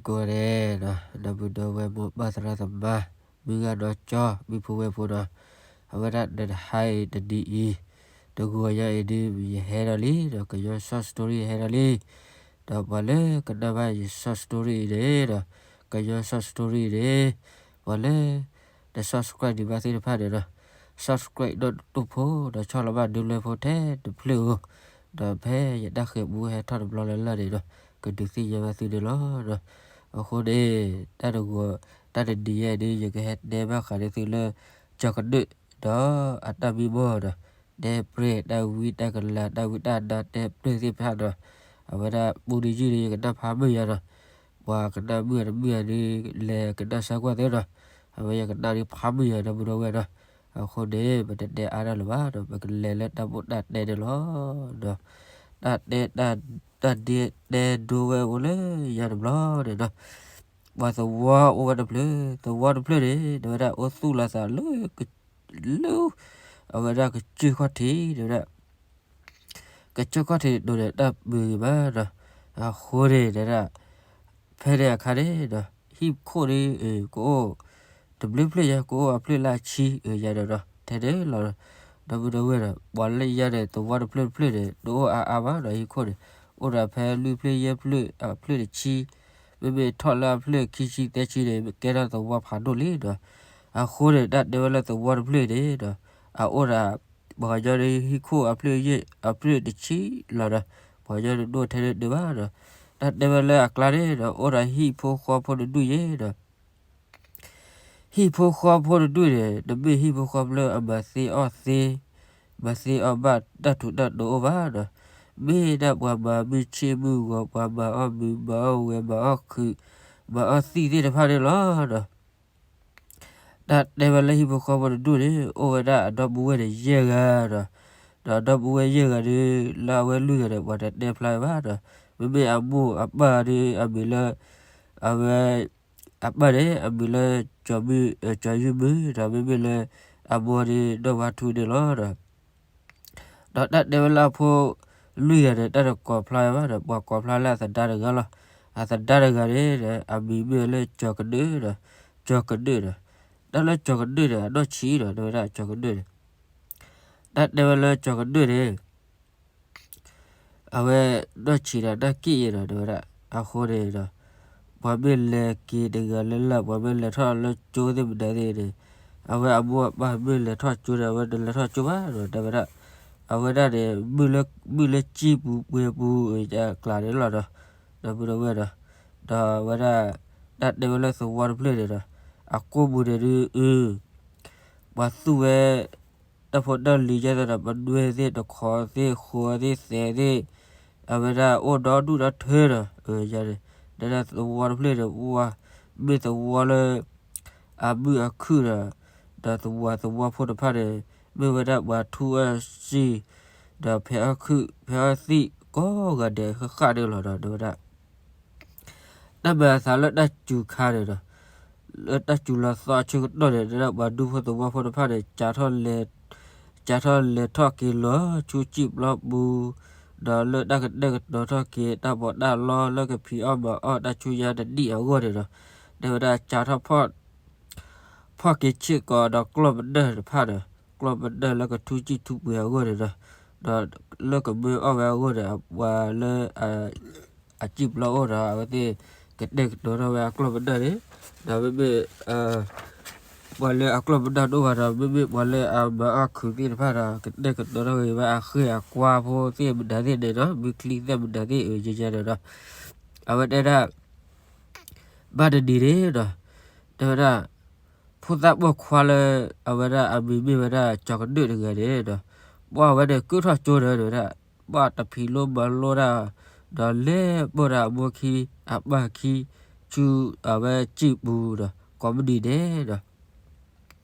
ကိးဂၤဒဲးနီၤ, ဒီပုၢ်ဒီဝဲၢ်မိၢ်ပၢ်သရၣ်သမါ, မုၢ်ဂၤဒီကၠီ မုၢ်ဖိဝဲၢ်ဖိနီၤ, အဝဲဒၣ်တဟါအံၤတနံၤအံၤ, တဂီၤညါအံၤဒုး ယဟဲဒီးလံဒီး ကညီ short story ဟဲဒီးလံ, ဒီးပှၤလၢကနၣ်ဘၣ်ယ short story အံၤန့ၣ်ဒီး ကညီ short story အံၤန့ၣ်, ပှၤလၢ တ subscribe ဒံးဘၣ်သ့ၣ်တဖၣ်န့ၣ်ဒီး subscribe ဒီးတတူၢ်ဖိ ဒီးဆီၣ်လီၤဘၣ်ဒုးလွဲဖိထဲတဖျၢၣ်ဧိၤ, ဒီးဖဲယတၢ်ဃဲၤပူဟဲထီၣ်တဘျီလၢ်လၢ်န့ၣ်ဒီး ကဒုးသ့ၣ်ညါဘၣ်သုန့ၣ်လီၤ. အဃိန့ၣ် တၢ်တဂီၤ တၢ်တနံၤညါအံၤဒုး ယကဟဲတဲဘၣ်ဃးဒီးသုလၢ ကၠီၤကဒၢၣ် ဒီးအတၢ်မံမီၢ်ဒီး တဲပြဲၢ်တၢ်ဝံတၢ်ကလၤ တၢ်ဝံတၢ်နါ တဲပြဲၢ်သ့ၣ်တဖၣ်ဒီး အဝဲဒၣ်ပူတယုၢ်ဒီး ယကနၣ်ဖးမုာ်ယၤဒီး ပှၤကနၣ်မုာ်တမုာ်ဒုး လဲၤကနၣ်စၢၤကွၢ်သ့ဒီး အဝဲယကနၣ်ဒုးဖးမုာ်ယၤ ဒီပုၢ်ဒီဝဲၢ်ဒီး, အဃိန့ၣ် ပတတဲအါတၢ်လၢၤဘၣ်ဒီး ပကလဲၤလၢတၢ်ဘိၣ်တၢ်တဲန့ၣ်လီၤ. ဒီး တၢ်တဲ တၢ် တၢ်ဒ့တဲဒိဝဲအိၣ်လၢယၤတဘျီန့ၣ်ဒီး ပှၤသဝီအိၣ်ဝဲတဖျၢၣ်, သဝီတဖျၢၣ်န့ၣ် တဲဝဲဒၣ်အိၣ်သူၣ်လီၤသးလၢ လၢ အဝဲဒၣ်ကစၢၢ်ခီၣ်ထံး တဲဝဲဒၣ် ကစၢၢ်ခီၣ်ထံးတဒိးန့ၣ် တၢ်ပၢၤဂ့ၤမးဒီး အဃိန့ၣ်တဲဒၣ် ဖဲန့ၣ်အခါန့ၣ်ဒီး ဟံၣ်ခိၣ်န့ၣ် ကအိၣ် တဘျုးဖျၢၣ်ညါ ကအိၣ်အဖျၢၣ်လၢအဆံ ယၤဒီး ထဲန့ၣ်လီၤ. ဒီပုၢ်ဒီဝဲၢ်ဒီး ပှၤလၢယၤန့ၣ် သဝီတဖျၢၣ်တဖျၢၣ်န့ၣ် တအိၣ်အါအါဘၣ်ဒီး ဟံၣ်ခိၣ်န့ၣ် အိၣ်ဒီးဖဲလွံၢ်ဖျၢၣ်ယဲၢ်ဖျၢၣ် အဖျၢၣ်တဆံ မ့မ့ၢ်ထီၣ်လၢအဖျၢၣ်ခံဆံသၢဆံန့ၣ် ကဲထီၣ်သဝီဖးဒိၣ်လံဒီး အဃိန့ၣ် တၢ်တဲဝဲလၢသဝီတဖျၢၣ်န့ၣ်ဒီး အအိၣ်ဒီး ပှၤကညီန့ၣ် ဟံၣ်ခိၣ်အဖျၢၣ်ယဲၢ် အဖျၢၣ်တဆံလီၤဒီး ပှၤကညီန့ၣ်ဒိၣ်ထဲန့ၣ်ဒုးဘၣ်ဒီး တၢ်တဲဝဲလၢအကျါန့ၣ်ဒီး အိၣ်ဒီးဟံၣ်ဖိဃီဖိတဒူၣ်ယဲဒီး ဟံၣ်ဖိဃီဖိတဒူၣ်န့ၣ် တမ့ၢ်ဟံၣ်ဖိဃီဖိလၢအမၤသ့အီၣ်သ့ မၤသ့အီၣ်ဘၣ်တၢ်ထူးတၢ်တီၤအိၣ်ဘၣ်ဒီး မ့ၢ်ဒၣ်ပှၤမၤမုၢ်ဆ့ၣ်မုၢ်ဂီၤ ပှၤမၤအီၣ်မုာ် မၤအီၣ်ခုး မၤအီၣ်သံၣ်သ့ၣ်တဖၣ်န့ၣ်လီၤဒီး တၢ်တဲဝဲလၢဟံၣ်ဖိဃီဖိတဒူၣ်န့ၣ် အိၣ်ဝဲဒၣ်အဒီပုၢ်ဝဲၢ်န့ၣ်ယဲၢ်ဂၤဒီး ဒီးအဒီပုၢ်ဝဲၢ်ယဲၢ်ဂၤဒီး လၢအဝဲလွံၢ်ဂၤန့ၣ် ပှၤတတဲဖျါဝဲဘၣ်ဒီး မ့မ့ၢ်အမိၢ်အပၢ်ဒီး အမံၤလၢ အဝဲ အပၢ်န့ၣ် အမံၤလၢ ကၠီၤမုၢ် ကၠီၤယုၢ်မုၢ်ဒီး မ့မ့ၢ်လၢ အမိၢ်ဒီး ဒီၣ်ဝါထူန့ၣ်လီၤဒီး ဒီးတၢ်တဲဝဲလၢအဖိလွံၢ်ဂၤန့ၣ် တၢ်တကိးဖျါဝဲဘၣ်ဒီး ပှၤကိးဖျါလၢအသဒါတဂၤလီၤ. အသဒါတဂၤန့ၣ်ဒီး အမံၤမ့ၢ်လၢကၠီၤကဒၢၣ်ဒီး ကၠီၤကဒၢၣ်ဒီး တၢ်လၢကၠီၤကဒၢၣ်န့ၣ် အနီၢ်ဆံးဒီး တဲဝဲဒၣ်ကၠီၤကဒၢၣ်န့ၣ် တၢ်တဲဝဲလၢကၠီၤကဒၢၣ်န့ၣ် အဝဲနီၢ်ဆံးဒီးတၢ်က့ၣ်အံၤဒီး တဲဝဲဒၣ် အဃိန့ၣ်ဒီး ပှၤမ့ၢ်လဲၤက့ၤတဂၤလၢ်လၢ် ပှၤမ့ၢ်လဲၤထီၣ်လၢကၠိသ့ၣ်မနုၤသ့ၣ်န့ၣ် အဝဲအမိၢ်အပၢ်မ့ၢ်လဲၤထီၣ်ကၠိန့ၣ် အဝဲတလဲၤထီၣ်ကၠိဘၣ်ဒီး တဲဝဲဒၣ် အဝဲဒၣ်န့ၣ် မုၢ်လၢ မုၢ်လၢကံၢ်ပူၤပှဲၤပူၤအကျါန့ၣ်လီၤဒီး ဒီပုၢ်ဒီဝဲၢ်ဒီး ဒီးအဝဲဒၣ် တၢ်တဲဝဲလၢသဝီတဖျၢၣ်န့ၣ်ဒီး အကိာ်ပူၤန့ၣ်ဒုး အ ပှၤသူၣ်ဝဲ တၢ်ဖိတၢ်လံၤယဲၢ်သးဒီး ပနွဲၢ်သ့ၣ် တခီသ့ၣ် ဃိးသ့ၣ် သဲးသ့ၣ် အဝဲဒၣ်အိၣ်ဒီဒူၣ်ဒီထၢဒီး ယၤန့ၣ် တဲဒၣ်သဝီတဖျၢၣ်န့ၣ် ပှၤ မ့ၢ်သဝီလၢ အမုာ်အခုၣ်ဒီး ဒီးသဝီသဝီဖိတဖၣ်န့ၣ် မ့ၢ်ဝဲဒၣ်ပှၤထူအီၣ်စံၣ် ဒီးဖဲးအီၣ်ခုၣ် ဖဲးအီၣ်သံၣ် ကိးဂၤဒဲးဃၣ်ဃၣ်န့ၣ်လီၤဒီး တဲဝဲဒၣ် တၢ်မၤအသးလၢတၢ်စူၤခါန့ၣ်ဒီး လၢတၢ်စူၤလီၤသီအဆၢကတီၢ်န့ၣ် တဲဒၣ်ပှၤဒူဖိသဝီဖိတဖၣ်န့ၣ် ကးထီၣ်လဲၤ ကးထီၣ်လဲၤထီၣ်က့ၤလီၤဆူစံၣ်ပျီပူၤ ဒီးလၢတၢ်ကတဲာ်ကတီၤထီၣ်က့ၤ တၢ်ပီးတၢ်လီလၢကဖံးအီၣ်မၤအီၣ်တၢ်ဆူညါတနံၣ်အဂီၢ်န့ၣ်ဒီး တဲဝဲဒၣ်ကးထီၣ်ဖီၣ် ဖီၣ်က့ၤဆ့ၣ်ကီးဒီးကျီၢ်ပဒၢၢ်တဖၣ်ဒီး ကျီၢ်ပဒၢၢ်လၢကထူစံၣ်ထူပှ့ၤအဂီၢ်န့ၣ်ဒီး ဒီးလၢကမၢအီၣ်ဝဲအဂီၢ်ဒီး ပှၤလၢ အစံၣ်ပျီအိၣ်ဒီး အဝဲသ့ၣ်ကတဲာ်ကတီၤထီၣ်ဝဲအကျီၢ်ပဒၢၢ်န့ၣ် ဒီးမ့မ့ၢ် ပှၤလၢအကျီၢ်ပဒၢၢ်တအိၣ်ဘၣ်ဒီး မ့မ့ၢ်ပှၤလၢအမၤအီၣ်ခုးသ့ၣ်တဖၣ်ဒီး ကတဲာ်ကတီၤထီၣ်က့ၤဝဲအဃ့ၢ်အကွါဖိသ့ၣ်မနုၤသ့ၣ်န့ၣ်ဒီး မုၢ်ချံသ့ၣ်မနုၤသ့ၣ်အၢယဲယဲန့ၣ်ဒီး အဝဲတဲဒၣ် ဘၣ်တနံၤန့ၣ်ဒီး တဲဝဲဒၣ် ဖိသၣ်ပိာ်ခွါလၢ အဝဲဒၣ်အမံၤမ့ၢ်ဝဲဒၣ်ကၠီၤကဒၢၣ်တဂၤန့ၣ်ဒီး ပှၤဝဲန့ၣ်ကၢၢ်ထီၣ်ကၠိဒီး တဲဝဲဒၣ် ဘၣ်တဖံးလိမၤလိတၢ် ဒီးလဲၤပိာ်ဒီးအမိၢ်ခံ အပၢ်ခံ ဆူအဝဲစံၣ်ပူၤဒီး ကိးမုၢ်နံၤန့ၣ်ဒီး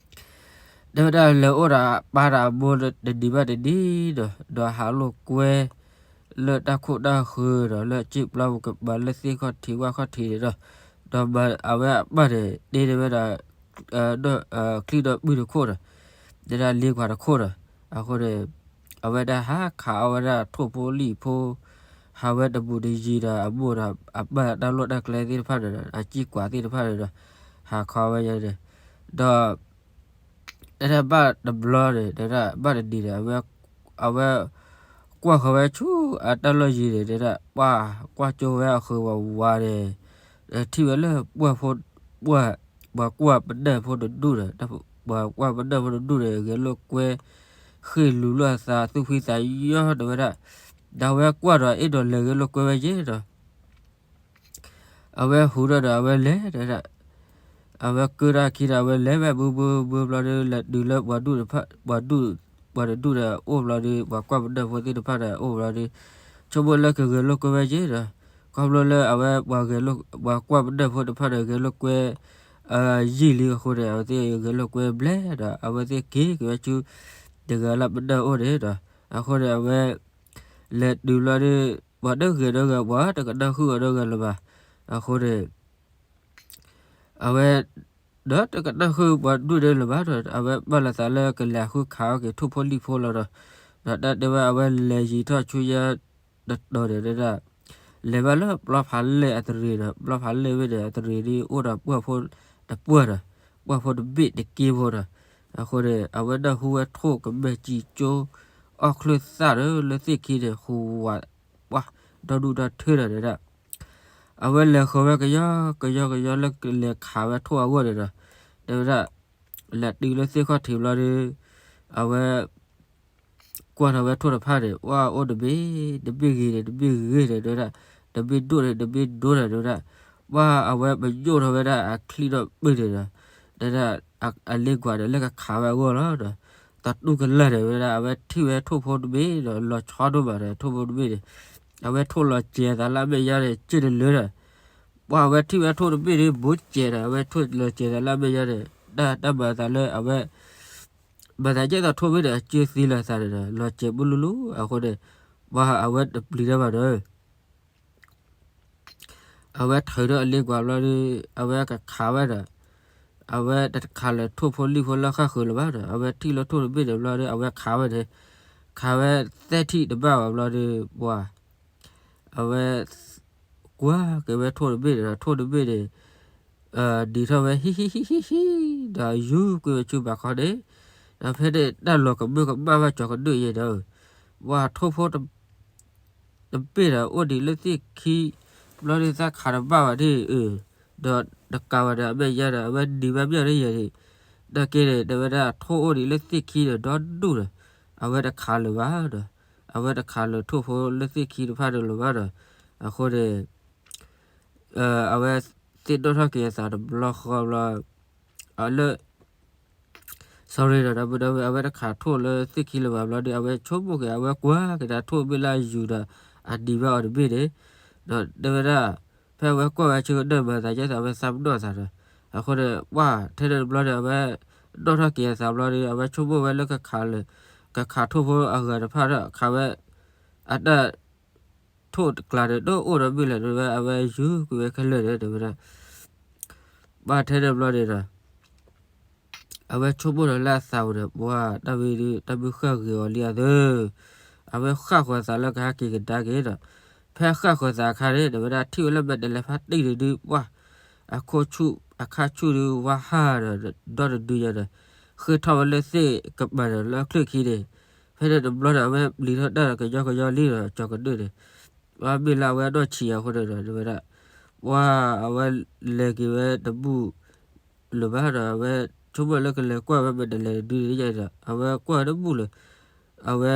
တဲဝဲဒၣ်လဲၤအိၣ်ဒီးပၢ်ဒီးအမိၢ်တနံၤဘၣ်တနံၤဒီး ဒီးဟးလိာ်ကွဲ လၢတၢ်ခိၣ်တၢ်ဃၢၤဒီး လၢစံၣ်ပျီပူၤကပၤလၢသ့ၣ်ခီၣ်ထံးဝၣ်ခီၣ်ထံးန့ၣ်ဒီး ဒီးမၤအဝဲအပၢ်န့ၣ် တ့န့ၢ်ဝဲဒၣ် ချံဒီးပုၢ်တခိၣ်ဒီး တဲဒၣ်လ့ခွးတခိၣ်ဒီး အဃိန့ၣ် အဝဲဒၣ်ဟးခးအီၣ်ဝဲဒၣ်ထိၣ်ဖိလံၣ်ဖိ ဟးဝဲတဘူးတယံၤဒီး အမိၢ်ဒီးအပၢ်တၢ်လီၢ်တၢ်ကျဲသ့ၣ်တဖၣ်န့ၣ်ဒီး အကံၢ်ကွၢ်သ့ၣ်တဖၣ်န့ၣ်ဒီး ဟးခီဝဲန့ၣ်, ဒီး တၢ်ဘၣ်တဘျီန့ၣ် တဘၣ်တနံၤန့ၣ် အဝဲ ကွၢ်ဃီၤဝဲဆူအတၢ်လီၢ်ယံၤန့ၣ် တဒၣ် ပှၢ်ကွၢ်ကၠိဝဲအဃုာ်ဝးဝးန့ၣ်, ထံၣ်ဝဲလၢပှၢ်ဖိ ပှၢ် ပှၤကွၢ်ပနၢၢ်ဖိတဒူၣ်န့ၣ်, ပှၤကွၢ်ပနၢၢ်ဖိတဒူၣ်န့ၣ် ဂဲၤလိာ်ကွဲ ဃ့ၢ်လူၤလိာ်အသး သူၣ်ဖှံသးညီတဝဲဒၣ်, ဒီးအဝဲကွၢ်ဒီး အဲၣ်ဒိးလဲၤဂဲၤလိာ်ကွဲဝဲယဲဒီး အဝဲဟူးထီၣ်ဒီး အဝဲလဲၤဒီး အဝဲကၢၢ်ထီၣ်အခံဒီး အဝဲလဲၤဝဲဘုဘုဘုဘျီဒီး လဲၤတုၤလၢပှၤဒူၣ်တဖၣ် ပှၤဒူၣ် ပှၤတဒူၣ်ဒီးအိၣ်ဘျီဒီး ပှၤကွၢ်ပနၢၢ်ဖိသ့ၣ်တဖၣ်ဒီးအိၣ်ဘျီဒီး ဆိကမိၣ်လၢကဂဲၤလိာ်ကွဲဝဲယဲဒီး ခီဖျိလၢအဝဲ ပှၤကွၢ်ပနၢၢ်ဖိတဖၣ်ဒီး ဂဲၤလိာ်ကွဲ ယံာ်လံအဃိန့ၣ် အဝဲသ့ၣ်ဂဲၤလိာ်ကွဲဘျဲၣ်ဒီး အဝဲသ့ၣ်က့ၤက့ၤဝဲဆူ တဂၤလၢပနၢၢ်အိၣ်န့ၣ်ဒီး အဃိန့ၣ် အဝဲ လဲၤတုၤဘျီဒီး ပှၤတဂ့ၤဒီးဂၤ ပှၤတကနၣ်ဃုာ်အီၤဒီးဂၤလၢၤဘၣ်. အဃိန့ၣ် အဝဲ ဒီးတကနၣ်ဃုာ်ပှၤဒူၣ်န့ၣ်လၢၤဘၣ်ဒီး အဝဲဘၣ်လီၤသးလၢကလဲၤဃုခးအီၣ်က့ၤထိၣ်ဖိလံၣ်ဖိလီၤဒီး ဒီးတၢ်တဲဝဲ အဝဲလဲၤယံၤထီၣ်ဆူညါတတီၤန့ၣ်ဒၣ် လဲၤဘၣ်လၢပျီဖးလဲၢ်အတရံးဒီး ပျီဖးလဲၢ်ဝဲန့ၣ် အတရံးဒ်အိၣ်ဒီးပှၢ်ဖိတပှၢ်ဒီး ပှၢ်ဖိတဘ့ၣ်တက့ဖိဒီး အဃိန့ၣ် အဝဲနၢ်ဟူဝဲထိၣ်ကမဲာ်စံၣ်ကၠိ အီၣ်ချၢၣ်သၣ်ဒီးလၢသ့ၣ်ခံန့ၣ် ဟူးဝး ပှၢ် ဒီဒူၣ်ဒီထၢဒီးဒၣ် အဝဲလဲၤဃီၤဝဲကယီကယီကယီလၢကလဲၤခးဝဲထိၣ်အဂီၢ်န့ၣ်ဒီး တဲဝဲဒၣ် လဲၤတုၤလၢသ့ၣ်ခီၣ်ထံးဘျီဒီး အဝဲ ကွၢ်ထီၣ်ဝဲထိၣ်တဖၣ်န့ၣ် ပှၢ်အိၣ်တဘ့ၣ် တဘ့ၣ်ဂ့ၤန့ၣ် တဘ့ၣ်ဂ့ၤန့ၣ် တဲဝဲဒၣ် တဘ့ၣ်ဒိၣ်န့ၣ် တဘ့ၣ်ဒိၣ်န့ၣ် တဲဝဲဒၣ် ပှၢ်အဝဲပညိၣ်ထီၣ်ဝဲဒၣ်အချံဒီးပၢၢ်န့ၣ်ဒီး တဲဒၣ် အလ့ကွၢ်ဒီးလၢကခးဝဲအဂီၢ်လီၤဒီး တၢ်တူၢ်ကလၢ်န့ၣ် တဲဝဲဒၣ် အဝဲထံၣ်ဝဲထိၣ်ဖိတဘ့ၣ်ဒီး လီၤဆီဒိၣ်မးဒီး ထိၣ်ဖိတဘ့ၣ်န့ၣ် အဝဲထိၣ်လီၤစဲၤသးလၢအမဲာ်ညါန့ၣ် စ့ၢ်တလၢဒီး ပှၢ်အဝဲထံၣ်ဝဲထိၣ်တဘ့ၣ်န့ၣ် ဘိစဲၤဒီး အဝဲထိၣ်လီၤစဲၤသးလၢအမဲာ်ညါန့ၣ် တၢ်တၢ်မၤအသးလၢအဝဲ မၤသးဒ်သိးထိၣ်ဘ့ၣ်န့ၣ် အစၢသံလီၤသးန့ၣ်ဒီး လီၤစဲၤဘၣ်လူၤလူၤ အဃိန့ၣ် ပှၢ်အဝဲတပျံၤတၢ်ဘၣ်ဒီး အဝဲထုးထီၣ်အလ့ကွၢ်ဘျီဒီး အဝဲကခးဝဲဒီး အဝဲတခးလၢၤထိၣ်ဖိလံၣ်ဖိလၢဃၣ်ဃုာ်လၢၤဘၣ်ဒီး အဝဲထံၣ်လၢထိၣ်တဘ့ၣ်န့ၣ်ဘျီဒီး အဝဲခးဝဲန့ၣ် ခးဝဲသၢထံၣ်တဘၣ်ဘၣ်ဘျီဒီး ပှၢ် အဝဲ ကွၢ်က့ၤဝဲထိၣ်တဘ့ၣ်န့ၣ်ဒီး ထိၣ်တဘ့ၣ်န့ၣ် ဒံးထီၣ်ဝဲဟံၣ်ဟံၣ်ဟံၣ်ဟံၣ်ဟံၣ် ဒီးယူၤကွံာ်ဝဲဆူဘးခီန့ၣ် ဒီးဖဲန့ၣ်တၢ်လီၤကမၢကမၣ်ဘၣ်ကၠီၤကဒုၣ်ယဲၢ်ဒီး ပှၢ်ထိၣ်ဖိ တဘ့ၣ်ဒီး အိၣ်ဒံးလၢသ့ၣ်ခံ ဘျီဒုးသးခးတဘၣ်ဘၣ်ဒ်အံၤ ဒီးတကးဘၣ်ဒီး အမဲာ်ညါဒီး အဝဲဒံးဘၣ်မ့ၢ်ဒ်ယဲၢ်န့ၣ် နာ်က့န့ၣ် တဲဝဲဒၣ်ထိၣ်အိၣ်ဒံးလၢသ့ၣ်ခံဒီး ဒီဒူၣ်ဒီး အဝဲတခးလၢၤဘၣ်ဒီး အဝဲတခးလၢၤထိၣ်ဖိလၢသ့ၣ်ခံတဖၣ်န့ၣ်လၢၤဘၣ်ဒီး အဃိန့ၣ် အဝဲသ့ၣ်နီၣ်ထီၣ်က့ၤအသးတဘျီဃီဘျီ အလၢ sorry ဒီး ဒီပုၢ်ဒီဝဲၢ် အဝဲတခးထိၣ်လၢသ့ၣ်ခံလၢၤဘၣ်ဘျီဒီး အဝဲဆိကမိၣ်က့ၤ အဝဲကွၢ်က့ၤဒၣ်ထိၣ်ဘ့ၣ်လၢအယူၤဒီး အဒံးဘၣ်အီၤတဘ့ၣ်န့ၣ် ဒီးတဲဝဲဒၣ် ဖဲအဝဲကွၢ်ဝဲဆၢကတီၢ်မၤသးဒ်သိး အဝဲသးပ့ၤနီၣ်သးဒီး အဃိန့ၣ် ပှၢ်ထဲန့ၣ်တဘျီန့ၣ် အဝဲနီၣ်ထီၣ်က့ၤအသးဘျီဒီး အဝဲဆိကမိၣ်ဝဲလၢကခးလၢ ကခးထိၣ်ဖိအဂၤတဖၣ်ဒီး ခးဝဲ အတၢ် ထိၣ်တကျါန့ၣ် တအိၣ်ဒီးမ့ၢ်လဲၣ် တဲဝဲ အဝဲယူၤကွံာ်ဝဲခဲလၢာ်န့ၣ် တဲဝဲဒၣ် ပှၢ်ထဲန့ၣ်တဘျီန့ၣ်ဒီး အဝဲဆိကမိၣ်ဒီးလၢအသးပူၤန့ၣ် ပှၢ်တၢ်မ့ၢ်ဒုး တၢ်မ့ၢ်ဃၣ်ဂ့ၤအီၤလံအသၢ အဝဲဃၣ်ဃီၤသးလၢကဟဲက့ၤကဒါက့ၤဒီး ဖဲဃၣ်ဃီၤသးအခါန့ၣ် တဲဝဲဒၣ်ထံၣ်ဝဲလၢမဲာ်တဲးလဲးဖါတံၢ်န့ၣ်ဒုး ပှၢ် အခိၣ်ဆူၣ်အခါဆူၣ်ဒုး ဝါဟၣ်ဒီး ဒီတဒုညါဒီး ဃ့ထီၣ်ဝဲလၢသ့ၣ်ကပၤဒီး လၢအချၢၣ်ခံန့ၣ် ဖဲန့ၣ်တဘျီန့ၣ် အဝဲပျံၤထီၣ်တၢ်ဒီးကယီကယီလံဒီး ကၠီၤကဒုၣ်န့ၣ် ပှၢ်မ့ၢ်လၢအဝဲအနီၢ်ဆံးအဃိန့ၣ်ဒီး တဲဝဲဒၣ် ပှၢ်အဝဲလဲၤက့ၤဝဲတဘူၣ်လၢၤဘၣ်ဒီး အဝဲဆိကမိၣ်လၢကလဲၤကွၢ်ဝဲမဲာ်တဲးလဲးတဒုန့ၣ်ဒီး အဝဲကွၢ်ဝဲတဘူၣ်လၢၤ အဝဲ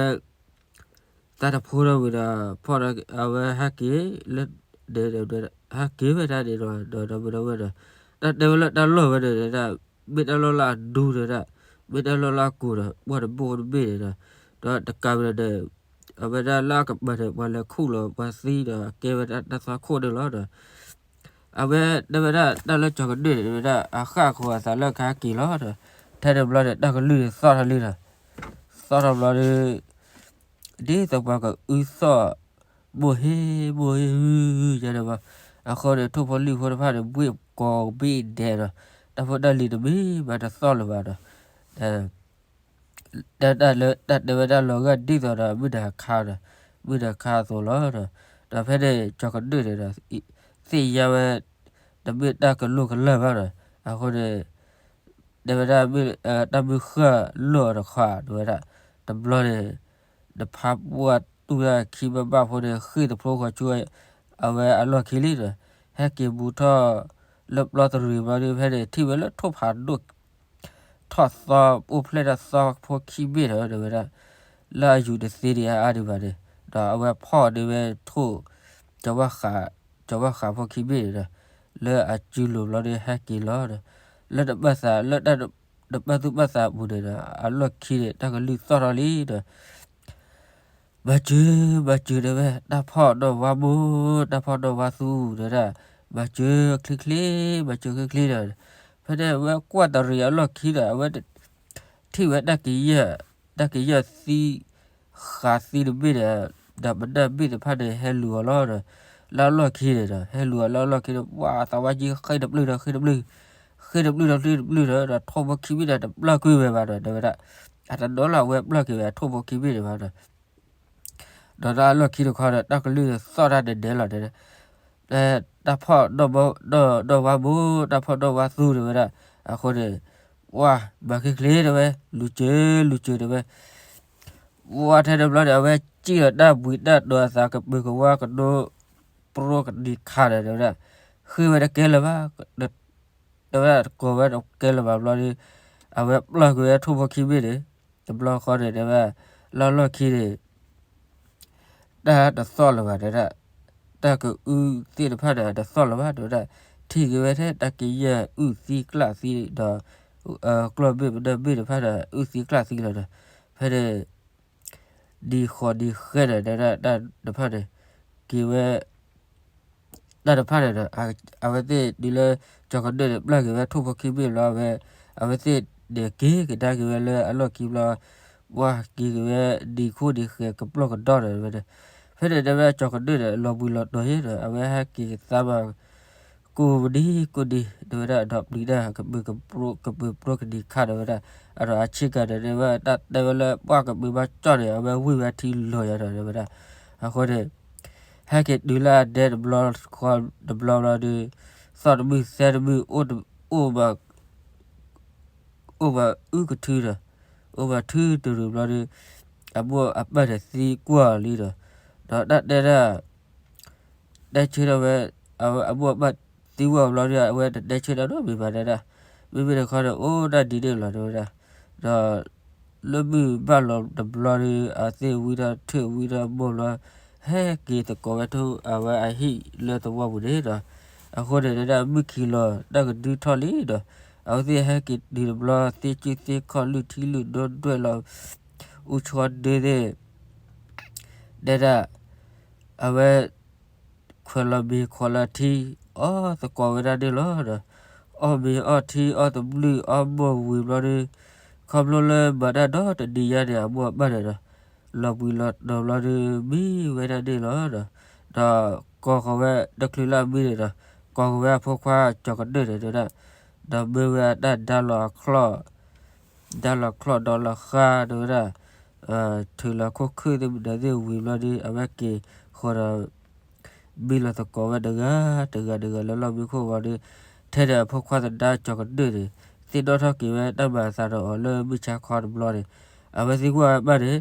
သးတဖိထီၣ်ဝံၤဒီး ဖီၣ်ဒီးအဝဲဟဲက့ၤလၢ ဟဲက့ၤဝဲဒၣ်န့ၣ်ဒီး ဒီပုၢ်ဒီဝဲၢ်ဒီး တၢ်တဲဝဲလၢတၢ်လီၢ်ဝဲန့ၣ်ဒီး မ့ၢ်တၢ်လီၢ်လၢအဒူဒီး မ့ၢ်တၢ်လီၢ်လၢအကိၤဒီး ပှၢ်တဘိၣ်တဘ့ၣ်န့ၣ်ဒီး ဒီးတကးဝဲဒီး အဝဲဒၣ်လၢအကပၤန့ၣ် ပှၤလဲၤခူၣ်လီၤပှၤသံဒီး အကဲဝဲဒၣ်တၢ်သွၣ်ခိၣ်န့ၣ်လီၤဒီး အဝဲတဲဝဲဒၣ်တၢ်လၢကၠီၤကဒုၣ်န့ၣ် တဲဝဲဒၣ်အဃၣ်ဃီၤအသးလၢကဟဲက့ၤလီၤဒီး ထဲန့ၣ်တဘျီန့ၣ် တၢ်ကလုၢ်န့ၣ်သီၣ်ထီၣ်လံဒီး သီၣ်ထီၣ်ဘျီဒီး ဒ်သိးပှၤကအုသီၣ် မိၢ်ဟ့ၣ် မိၢ်ဟ့ၣ် ဟု ယဲန့ၣ်ဘၣ် အဃိန့ၣ် ထိၣ်ဖိလံၣ်ဖိတဖၣ်န့ၣ် ဘှ့ၣ်ကိးဘ့ၣ်ဒဲးဒီး တၢ်ဖိတၢ်လံၤတမံၤဘၣ်တသီၣ်လၢၤဘၣ်ဒီး တၢ်လၢတၢ်တဲဝဲဒၣ်လီၤဂာ်ဒ်သိးဒီး မုၢ်နၤခါဒီး မုၢ်နၤခါအသိးလီၤဒီး ဒီးဖဲန့ၣ် ကၠီၤကဒၢၣ်န့ၣ်ဒီး သ့ၣ်ညါဝဲ တမ့ၢ်တၢ်ကလိၣ်ကလၢၢ်ဘၣ်ဒီး အဃိန့ၣ် တဲဝဲဒၣ် တၢ်မုၢ်ဃၢ်လိၢ်အီၤတခီ တဲဝဲဒၣ် တဘျီန့ၣ် တဖးပှၢ်တူၢ်တၢ်ခံဘၣ်ဘၣ်ဖိန့ၣ် ဃ့ၢ်တဖျိဃီဆူ အဝဲအလီၢ်ခံလံဒီး ဟဲက့ၤဘူးထီၣ်လၢပျီတရံးဘျီဒီး ဖဲန့ၣ် ထံၣ်ဝဲလၢထိၣ်ဖးဒိၣ် ထီၣ်သီ အိၣ်ဖျဲၣ်တၢ်သီဖိခံဘ့ၣ်ဒီး တဲဝဲဒၣ် လၢအယူၤတသ့ဒံးအါအါဒံးဘၣ်န့ၣ် ဒီးအဝဲဖီၣ်န့ၢ်ဝဲထိၣ် ကၠီၤဝၣ်ဃးဖိခံဘ့ၣ်န့ၣ်ဒီး လၢအစုလိၤဘျီဒီး ဟဲက့ၤလီၤဒီး လၢတပာ်သူၣ်ပာ်သးအပူၤန့ၣ်ဒီး အလီၢ်ခံန့ၣ် တၢ်ကလုၢ်သီၣ်ထီၣ်လံဒီး မၤစၢၤ မၤစၢၤတဲဝဲ တၢ်ဖီၣ်ဒီးဝါမိၢ် တၢ်ဖီၣ်ဒီးဝါသူတဲဝဲဒၣ် မၤစၢၤချ့ချ့ မၤစၢၤချ့ချ့ဒီး ဖဲန့ၣ်အဝဲကွၢ်တရံးအလီၢ်ခံဒီး အဝဲ ထံၣ်ဝဲတၢ်ကယၢၢ် တၢ်ကယၢၢ်သံ ဃးသံတဘ့ၣ်ဒီး ဒီးပနၢ်ဘ့ၣ်တဖၣ်န့ၣ် ဟဲလူၤအီၤလီၤဒီး လၢအလီၢ်ခံန့ၣ်ဒီး ဟဲလူၤအီၤလၢအလီၢ်ခံဒီး ပှၤသးဝါကံဃ့ၢ်တပျုၢ်ဒီး ဃ့ၢ်တပျုၢ် ဃ့ၢ်တပျုၢ်ဒီး ဃ့ၢ်တပျုၢ်ဒီး ဒီးထိၣ်ဖိခံဘ့ၣ်ဒီး တပျၢ်ကွံာ်ဝဲဘၣ်ဒီး တဲဝဲဒၣ် အတနီၤလၢအဝဲပျၢ်က့ၤဝဲအထိၣ်ဖိခံဘ့ၣ်န့ၣ်ဘၣ်ဒီး ဒီးတၢ်အလီၢ်ခံတခီဒီး တၢ်ကလုၢ်သီၣ်တၢ်ဒဲးဒဲးလီၤတဲ တၢ်ဖီၣ်ဒီးဝါမိၢ် တၢ်ဖီၣ်ဒီးဝါသူတဲဝဲဒၣ် အဃိန့ၣ် ဝါ မၤချ့ချ့တဲဝဲ လူၤစၢၤ လူၤစၢၤတဲဝဲ ဝါထဲတဘျီန့ၣ် အဝဲစံၣ်ဒီးတၢ်ဘှံးတၢ်တီၤအသး ကပၢၤကဝါကဒိ ပရိကဒံးခးဒီး တဲဝဲဒၣ် ဃ့ၢ်ဝဲတကဲလၢၤဘၣ် တဲဝဲဒၣ် တကိးဝဲတကဲလၢၤဘၣ်ဘျီဒီး အဝဲပျၢ်ကွံာ်ဝဲထိၣ်ဖိခံဘ့ၣ်န့ၣ် တဘျီဃီန့ၣ် တဲဝဲ လၢလီၢ်ခံန့ၣ် တၢ်တသီၣ်လၢၤဘၣ် တဲဝဲဒၣ် တၢ်ကအုသ့ၣ်တဖၣ်န့ၣ် တသီၣ်လၢၤဘၣ် တဲဝဲဒၣ် ထံၣ်က့ၤဝဲထဲတၢ်ကယၢၢ်အုၣ်သံကျၣ်သံဒီး ကျီၢ်ဘ့ၣ်ပနၢ်ဘ့ၣ်တဖၣ်န့ၣ် အုၣ်သံကျၣ်သံလီၤဒီး ဖဲန့ၣ် ဒံဃီဒံဃဲဒီး တဲဝဲဒၣ် တၢ်တဖၣ်န့ၣ် က့ၤဝဲ တၢ်တဖၣ်န့ၣ်ဒီး အဝဲသ့ၣ်တုၤလၢ ကၠီၤကဒၢၣ်န့ၣ် ပျၢ်က့ၤဝဲထိၣ်ဖိခံဘ့ၣ်ဘျီ အဝဲ အဝဲသ့ၣ်န့ၣ်က့ၤကဒါက့ၤဝဲလၢအလီၢ်ခံဘျီ ပှၤက့ၤက့ၤဝဲဒံခိၣ်ဒံဃဲၤကပျီၢ်ကဒီဒီး တဲဝဲဒၣ် ဖဲန့ၣ်တဲဝဲဒၣ် ကၠီၤကဒၢၣ်န့ၣ် လီၤဘှံးလီၤတီၤယဲဒီး အဝဲဟဲက့ၤကသါမး ကိးမုၢ်နံၤကိးနံၤ တဲဝဲဒၣ် ဒီးပျံၤတၢ် ကပၢၤပရိကဒံးခး တဲဝဲဒၣ် အဒီးအဆ့ကၤဒီး တဲဝဲ တၢ်တဲဝဲလၢပှၢ်ကပၢၤဘၣ်ကၠီၣ်န့ၣ် အဝဲဝံၢ်ဝဲထံလီၤယၤဒီး တဲဝဲဒၣ် အဃိန့ၣ် ဟဲက့ၤတုၤလၢအဒဲတဘျီဃီတဘျီဘျီဒီး သီၣ်တမုၢ်သဲတမုၢ် အိၣ်ဘၣ် အိၣ်ဘၣ်အုၣ်ကထုဒီး အိၣ်ဘၣ်ထုတရူးဘျီဒီး အမိၢ်အပၢ်န့ၣ်သံကွၢ်လံဒီး ဒီးတၢ်တဲဒၣ် တဲဆၢထၢၣ်ဝဲ အမိၢ်အပၢ်သံကွၢ်ဘျီဒီး အဝဲတတဲဆၢထၢၣ်နီတမံၤဘၣ်တဲဒၣ် မ့မ့ၢ်တခီဒီး အိၣ်ဒၣ်ဒ်န့ၣ်လီၤတဲဝဲဒၣ် ဒီး လၢမုၢ်ဘၣ်လီၤတဘျီဒီး အဝဲသ့ၣ်ဝံထီၣ်ထၢၣ်ဝံထီၣ်မိၢ်ဘျီ ဟဲက့ၤသကိးဝဲထိၣ်အဝဲအဟံၣ်လၢသဝီပူၤန့ၣ်ဒီး အဃိန့ၣ်တဲဒၣ် မုၢ်ခံလီၤတၢ်ကဒုထီၣ်လံဒီး အဝဲသ့ၣ်ဟဲက့ၤတုၤတဘျီ သ့ၣ်ကူၣ်သ့ၣ်ခီၣ်လုၢ်ထံလုၢ်နိဒွဲၣ်လီၤ အူဆီဒ့သ့ၣ် တဲဒၣ် အဝဲ ခွဲးလီၤမ့ၤခွဲးလီၤထံ အီၣ်သကိးဝဲဒၣ်န့ၣ်လီၤဒီး အီၣ်မ့ၤအီၣ်ထံအီၣ်တဘျုးအီၣ်မိၢ်ဝံၤဘျီဒီး ခီဖျိလၢမၤတၢ်ဒီတနံၤညါန့ၣ် အမိၢ်အပၢ်န့ၣ်ဒီး လီၤဘှံးလီၤတီၤဘျီဒီး မံဝဲဒၣ်န့ၣ်လီၤဒီး ဒီးကိးဃီၤဝဲတချုးလၢအမံန့ၣ်ဒီး ကိးဃီၤဝဲအဖိခွါကၠီၤကဒၢၣ်န့ၣ်တဲဝဲဒၣ် ဒီးမၢဝဲအတၢ်ဒါလီၤအချီၣ် ဒါလီၤချီၣ်ဒီလီၤဃါတဲဝဲဒၣ် ထုးလီၤခိၣ်ခုၣ်သ့ၣ်မနုၤသ့ၣ်ဝံၤဘျီဒီး အဝဲက့ၤဃီၤဒီး မံလီၤသကိးဝဲတဂၤတဂၤတဂၤလၢလီၢ်မံခိၣ်ဘျီဒီး ထဲန့ၣ်အဖိခွါသဒါကၠီၤကဒၢၣ်န့ၣ် သ့ၣ်နီၣ်ထီၣ်က့ၤဝဲတၢ်မၤအသးဒီးအီၤလၢမုၢ်ဆါခီတဘျီန့ၣ် အဝဲသံကွၢ်အပၢ်န့ၣ်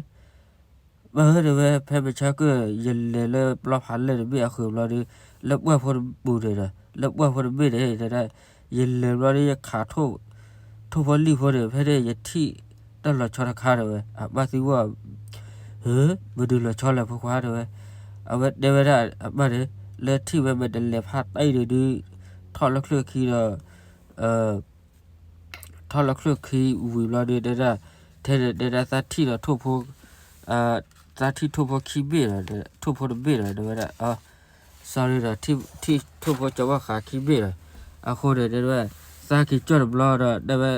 ပၢ်ဧၢ တဲဝဲ ဖဲမုၢ်ဆါခီ ယလဲၤလၢပျီဖးလဲၢ်တဘ့ၣ်အဃိဘျီဒီး လၢပှၢ်ဖိတပူၤန့ၣ်ဒီး လၢပှၢ်ဖိတဘ့ၣ်န့ၣ် တဲဒၣ် ယလဲၤဘျီဒီးယခး ထိၣ်ဖိလံၣ်ဖိန့ၣ် ဖဲန့ၣ်ယထံၣ်တၢ်လီၤဆီတခါတဲဝဲ အပၢ်သံကွၢ် ဧၢ မနုၤလီၤဆီလဲၣ်ဖိခွါတဲဝဲ အဝဲတဲဝဲဒၣ်အပၢ်န့ၣ် လၢထံၣ်ဝဲမ့ၢ်တလဲၤဖးတၢ်အံၤန့ၣ်ဒုး ထီၣ်လၢချၢၣ်ခံဒီး ထီၣ်လၢချၢၣ်ခံဝံၤဘျီဒီး တဲဒၣ် ထဲန့ၣ်တဲဒၣ်သးထံၣ်ဒီးထိၣ်ဖိ သးထံၣ်ထိၣ်ဖိခံဘ့ၣ်ဒီး ထိၣ်ဖိတဘ့ၣ်ဒီး တဲဝဲဒၣ် sorry ဒီး ထံၣ်ထိၣ်ဖိကၠီၤဝၣ်ဃးခံဘ့ၣ်ဒီး အဃိန့ၣ်တဲဝဲ သးက့ၤကၠီၣ်တဘျီဒီး တဲဝဲ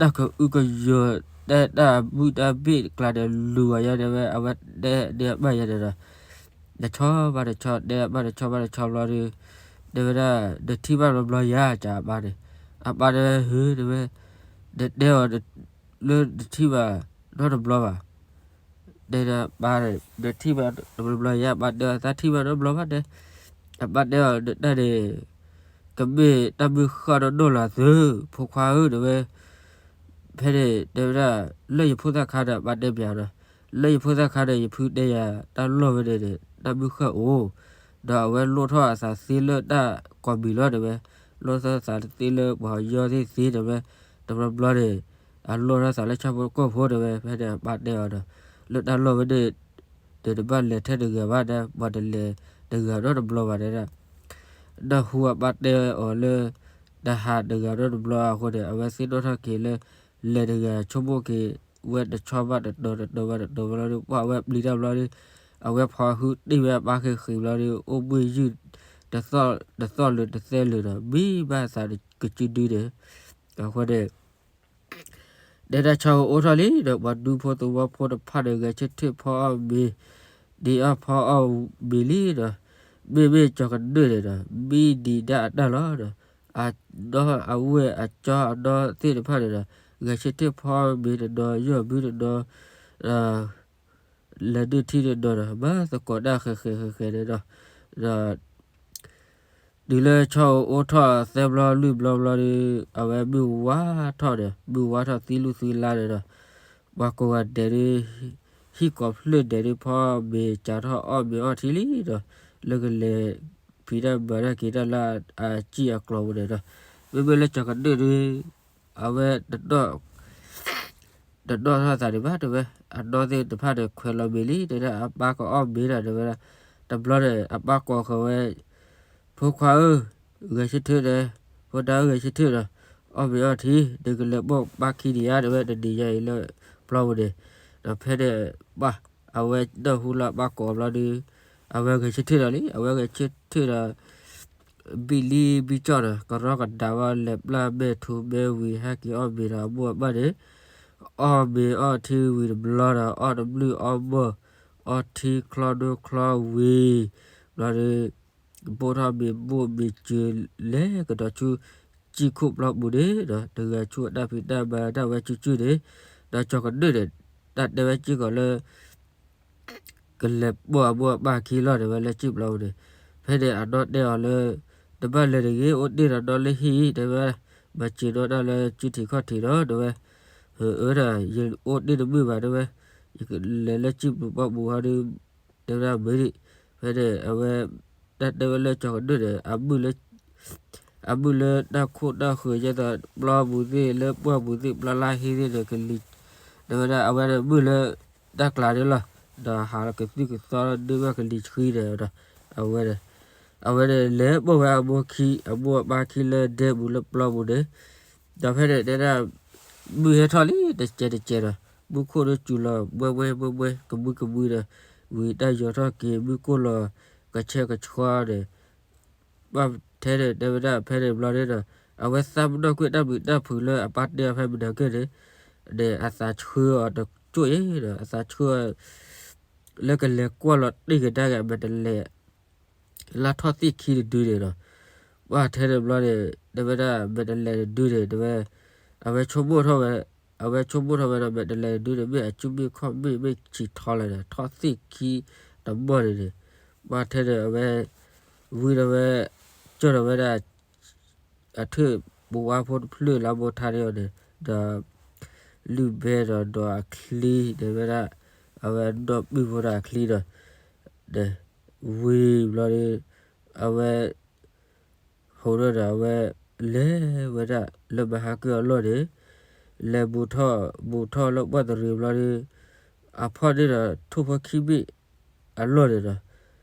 တၢ်ကအုကယီၤ တဲတၢ်အမုၢ်တၢ်ဘ့ၣ်ကျါန့ၣ် လူၤဝဲယါတဲဝဲ အဝဲတဲဒ်အပၢ်ယါန့ၣ်ဒီး တဆီဘၣ်တဆီ တဲအပၢ်တဆီဘၣ်တဆီဘျီဒီး တဲဝဲဒၣ် နထံၣ်ဘၣ်တဘျီယါကၢ်အပၢ်န့ၣ် အပၢ်တဲဝဲ ဟၢ တဲဝဲ နတဲအီၤ လၢနထံၣ်ဘၣ်နီတဘျီဘၣ် တဲဒီးပၢ်န့ၣ် နထံၣ်ဘၣ်တဘျီဘျီယါ အပၢ်တဲအီၤ သးထံၣ်ဘၣ်နီတဘျီဘၣ်တဲ, အပၢ်တဲအီၤ နတၢ်န့ၣ် ကမ့ၢ်တၢ်မုၢ်ဃၢ်နီၢ်နီၢ်လီၤသု, ဖိခွါဧၢ တဲဝဲ, ဖဲန့ၣ်တဲဝဲဒၣ် လၢယဖိသၣ်ခါဒီး အပၢ်တဲပၠးဒီး, လၢယဖိသၣ်ခါဒီး ယဖုတဲယၤ တၢ်လီၢ်ဝဲန့ၣ်န့ၣ် တၢ်မုၢ်ဃၢ်အိၣ်, ဒီးအဝဲလိၣ်ထီၣ်အသးသ့လၢတၢ်ကိးမံၤလီၤတဲဝဲ, လိၣ်ထီၣ်သးသ့လၢပှၤကညီသ့ၣ်သ့တဲဝဲ, တဘျီဘျီန့ၣ် အလိၣ်ထီၣ်သးလၢဆၣ်ဖိကီၢ်ဖိတဲဝဲ, ဖဲန့ၣ်အပၢ်တဲအီၤဒီး လၢတၢ်လီၢ်ဝဲန့ၣ် ဒီးတဘၣ်လဲၤထဲတဂၤဘၣ်ဒီး ပှၤတလဲၤတဂၤနီတဘျီဘၣ်တဲဒၣ်, နၢ်ဟူအပၢ်တဲအီၤလၢ တဟးတဂၤနီတဘျီအဃိန့ၣ် အဝဲသ့ၣ်နီၣ်ထီၣ်က့ၤလၢ လဲၤတဂၤဆိကမိၣ်က့ၤ ဝဲတဆီဘၣ်တတီၤ တတီၤဘၣ်တတီၤဘျီဒီး ပှၢ်အဝဲပျံၤတၢ်ဘျီဒီး အဝဲဖီဟုတ့ၢ်ဝဲအပၢ်ဃ့ဃ့ဘျီဒီး အိၣ်ဘှံးယုၢ် တသီၣ်လၢၤတသဲလၢၤဒီး မံဘၣ်သးကစုဒုန့ၣ်, အဃိန့ၣ် တဲဒၣ်ဆီအိၣ်ထီၣ်လံဒီး ပှၤဒူဖိသဝီဖိတဖၣ်န့ၣ် ဂဲၤဆၢထၢၣ်ဖီအီၣ်မ့ၤ, ဒံးအီၣ်ဖီအီၣ်မ့ၤလံဒီး မ့မ့ၢ်ကၠီၤကဒၢၣ်န့ၣ်ဒီး မံဒံးဒၣ်အတၢ်လီၤဒီး အဒီအဝဲၢ်အကၠီအဒီသ့ၣ်တဖၣ်န့ၣ်ဒီး ဂဲၤဆၢထၢၣ်ဖီအီၣ်မ့ၤတဒီး ယီၢ်ဘုတဒီး လဲၤဒုးထံတဒီးဒီး မၤသကိးတၢ်ဃဲၤဃဲၤဃဲၤဃဲၤန့ၣ်ဒီး ဒီး တုၤလၢဆီအိၣ်ထီၣ်သၢဘျီလွံၢ်ဘျီဘျီဒီး အဝဲမုၢ်ဝါထီၣ်ဒီး မုၢ်ဝါထီၣ်သံလုၢ်သံလါန့ၣ်ဒီး ပှၤကိးဂၤဒဲးဒီး ဟံၣ်ကိးဖျၢၣ်ဒဲးဒီး ဖီမ့ၤစးထီၣ်အီၣ်မ့ၤအီထံလံဒီး လၢကလဲၤဖံးတၢ်မၤတၢ်က့ၤတၢ်လၢအစံၣ်အကျိၤပူၤန့ၣ်ဒီး မ့မ့ၢ်လၢကၠီၤကဒၢၣ်ဒီး အဝဲ တနီၣ်ထီၣ်သးဒံးဘၣ်တဲဝဲ, အဒီသ့ၣ်တဖၣ်န့ၣ် ခွဲးလီၤမ့ၤလံ တဲဒၣ်အပၢ်ကအီၣ်မ့ၤဒီးတဲဝဲဒၣ်, တဘျီန့ၣ် အပၢ်ကိးဃီၤဝဲ, ဖိခွါဧၢ, ဂဲၤဆၢထၢၣ်ဒီး, ဖိဒါဧၢ ဂဲၤဆၢထၢၣ်ဒီး, အီၣ်မ့ၤအီထံ နကလဲၤပိာ်ပၢ်ခံနံၤဧါ တဲဝဲ တနံၤညါအံၤလၢပျီပူၤန့ၣ်, ဒီးဖဲန့ၣ်ပၢ် အဝဲနၢ်ဟူလၢအပၢ်ကိးဘျီဒီး အဝဲဂဲၤဆၢထၢၣ်ဒီးလံ အဝဲဂဲၤဆၢထၢၣ်ဒီး ဘံၣ်လံဘံၣ်ကၠီၣ်ဒီး ကရီကဒါဝဲ လဲၤပျၢ်မဲာ်ထူမဲာ်ဝံၤ ဟဲက့ၤအီၣ်မ့ၤဒီးအမိၢ်အပၢ်န့ၣ်, အီၣ်မ့ၤအီထံဝံၤတဘျီဒီး အီၣ်တဘျုးအီၣ်ဘီၣ်, အီထံချီဒိချီဝံၤ, ဘျီဒီး ဘိၣ်ထီၣ်မ့ၤဘိၣ်မ့ၤစၢၤ လဲၤကဒီးဆူ ကံၢ်ခိၣ်ပျီပူၤန့ၣ်ဒီး တဂၤဆူအတၢ်ဖံးတၢ်မၤတၢ်ဝဲစုာ်စုာ်န့ၣ်, ဒီးကၠီၤကဒၢၣ်န့ၣ် တၢ်တဲဝဲစ့ၢ်ကီးလၢ ကလဲၤပိာ်အမိၢ်အပၢ်ခံလီၤ တဲဝဲလၢကံၢ်ပျီပူၤန့ၣ်, ဖဲန့ၣ်အဒီတဲအီၤလၢ တဘၣ်လဲၤတဂ့ၤ အိၣ်တ့ၢ်ဒီးဒီလၢဟံၣ်အံၤ တဲဝဲ, မၤစၢၤဒီးတၢ်လၢစုထံးခီၣ်ထံးဒီး တဲဝဲ, အၢ ဒီး ယအိၣ်တ့ၢ်တမုာ်ဘၣ် တဲဝဲ, ယကလဲၤလၢကံၢ်ပျီပူၤဟီဒီး တဲဝဲဒၣ်မ့ၢ်ဒံး, ဖဲန့ၣ် အဝဲ တၢ်တဲဝဲလၢကၠီၤကဒၢၣ်န့ၣ် အမုၢ်လၢ အမုၢ်လၢတၢ်ခိၣ်တၢ်ဃၢၤ ဒ်သိးပျီပူၤသ့ၣ် လၢပှၢ်ပူၤသ့ၣ် ပျီလါဟ့သ့ၣ်န့ၣ် ကလံၤ, တဲဝဲဒၣ် အဝဲန့ၣ်မုၢ်လၢ တၢ်ကျးန့ၣ်လီၤ, ဒီးဟးလီၤကသံၣ်ကသီဒၢဘၣ်ကလံၤဆှံန့ၣ်ဒီး အဝဲန့ၣ်, အဝဲန့ၣ်လဲၤပိာ်ဝဲအမိၢ်ခံ အမိၢ်အပၢ်ခံလၢဒဲပူၤလၢပျီပူၤန့ၣ်, ဒီးဖဲန့ၣ်တဲဒၣ် မုၢ်ဟဲထီၣ်လံတစဲးတစဲးဒီး မုၢ်ခိၣ်ဒီးစူၤလီၤ ဘှဲဘှဲဘှဲဘှဲ ကမှံကမှံဒီး ဝံၤတၢ်ယီၤထီၣ်က့ၤ မုၢ်ကိၢ်လီၤ ကဆဲကဆှီန့ၣ် ဘၣ်ထဲန့ၣ် တဲဝဲဒၣ်ဖဲန့ၣ်ဘျီန့ၣ်ဒီး အဝဲသးပ့ၤနီၣ်ကွံာ်တၢ်မုာ်တၢ်ဖုးလၢအပၢ်တဲအီၤဖဲမုၢ်နၤက့န့ၣ်, ဒီးအသးဆှၢအီၤတကၠိၢ်အံၤဒီး အသးဆှၢအီၤ လၢကလဲၤကွၢ်လီၤတ့ၢ်ကဒါက့ၤအမဲာ်တလဲၤ လၢထီၣ်သ့ၣ်ခံတဒုန့ၣ်ဒီး ဘၣ်ထဲန့ၣ်ဘျီန့ၣ် တဲဝဲဒၣ်မဲာ်တလဲၤတဒုန့ၣ် တဲဝဲ အဝဲဆိကမိၣ်ထီၣ်ဝဲ, အဝဲဆိကမိၣ်ထီၣ်ဝဲဒီးမဲာ်တလဲၤတဒုန့ၣ် မ့ၢ်အစုမ့ၢ်ခီၣ်မ့ၢ်မ့ၢ်ဆံးထီလၢာ်ဒီး ထီၣ်သ့ၣ်ခံတမီၢ်န့ၣ်န့ၣ်, ဘၣ်ထဲန့ၣ် အဝဲ ဝံၤဒီးဝဲ ကၠီၢ်ဒီးဝဲဒၣ် အထၢၣ်ပဝါဖိတဖျၢၣ်လၢမိၢ်ထါန့ၣ်အီၤန့ၣ် ဒီး လုၢ်ဘဲဒီးဒီးအချံ တဲဝဲဒၣ် အဝဲနီၢ်ပံၢ်ဖိဒီးအချံဒီး ဝံၤဘျီဒီး အဝဲ ဟိးဒီးဒီးအဝဲ လဲၤဝဲဒၣ်လၢမဟါကုၢ်အလီၢ်န့ၣ် လဲၤဘူးထီၣ် ဘူးထီၣ်လၢပှၢ်တရံးဘျီဒီး အဖီၣ်န့ၢ်ဒီးထိၣ်ဖိခံဘ့ၣ်အလီၢ်န့ၣ်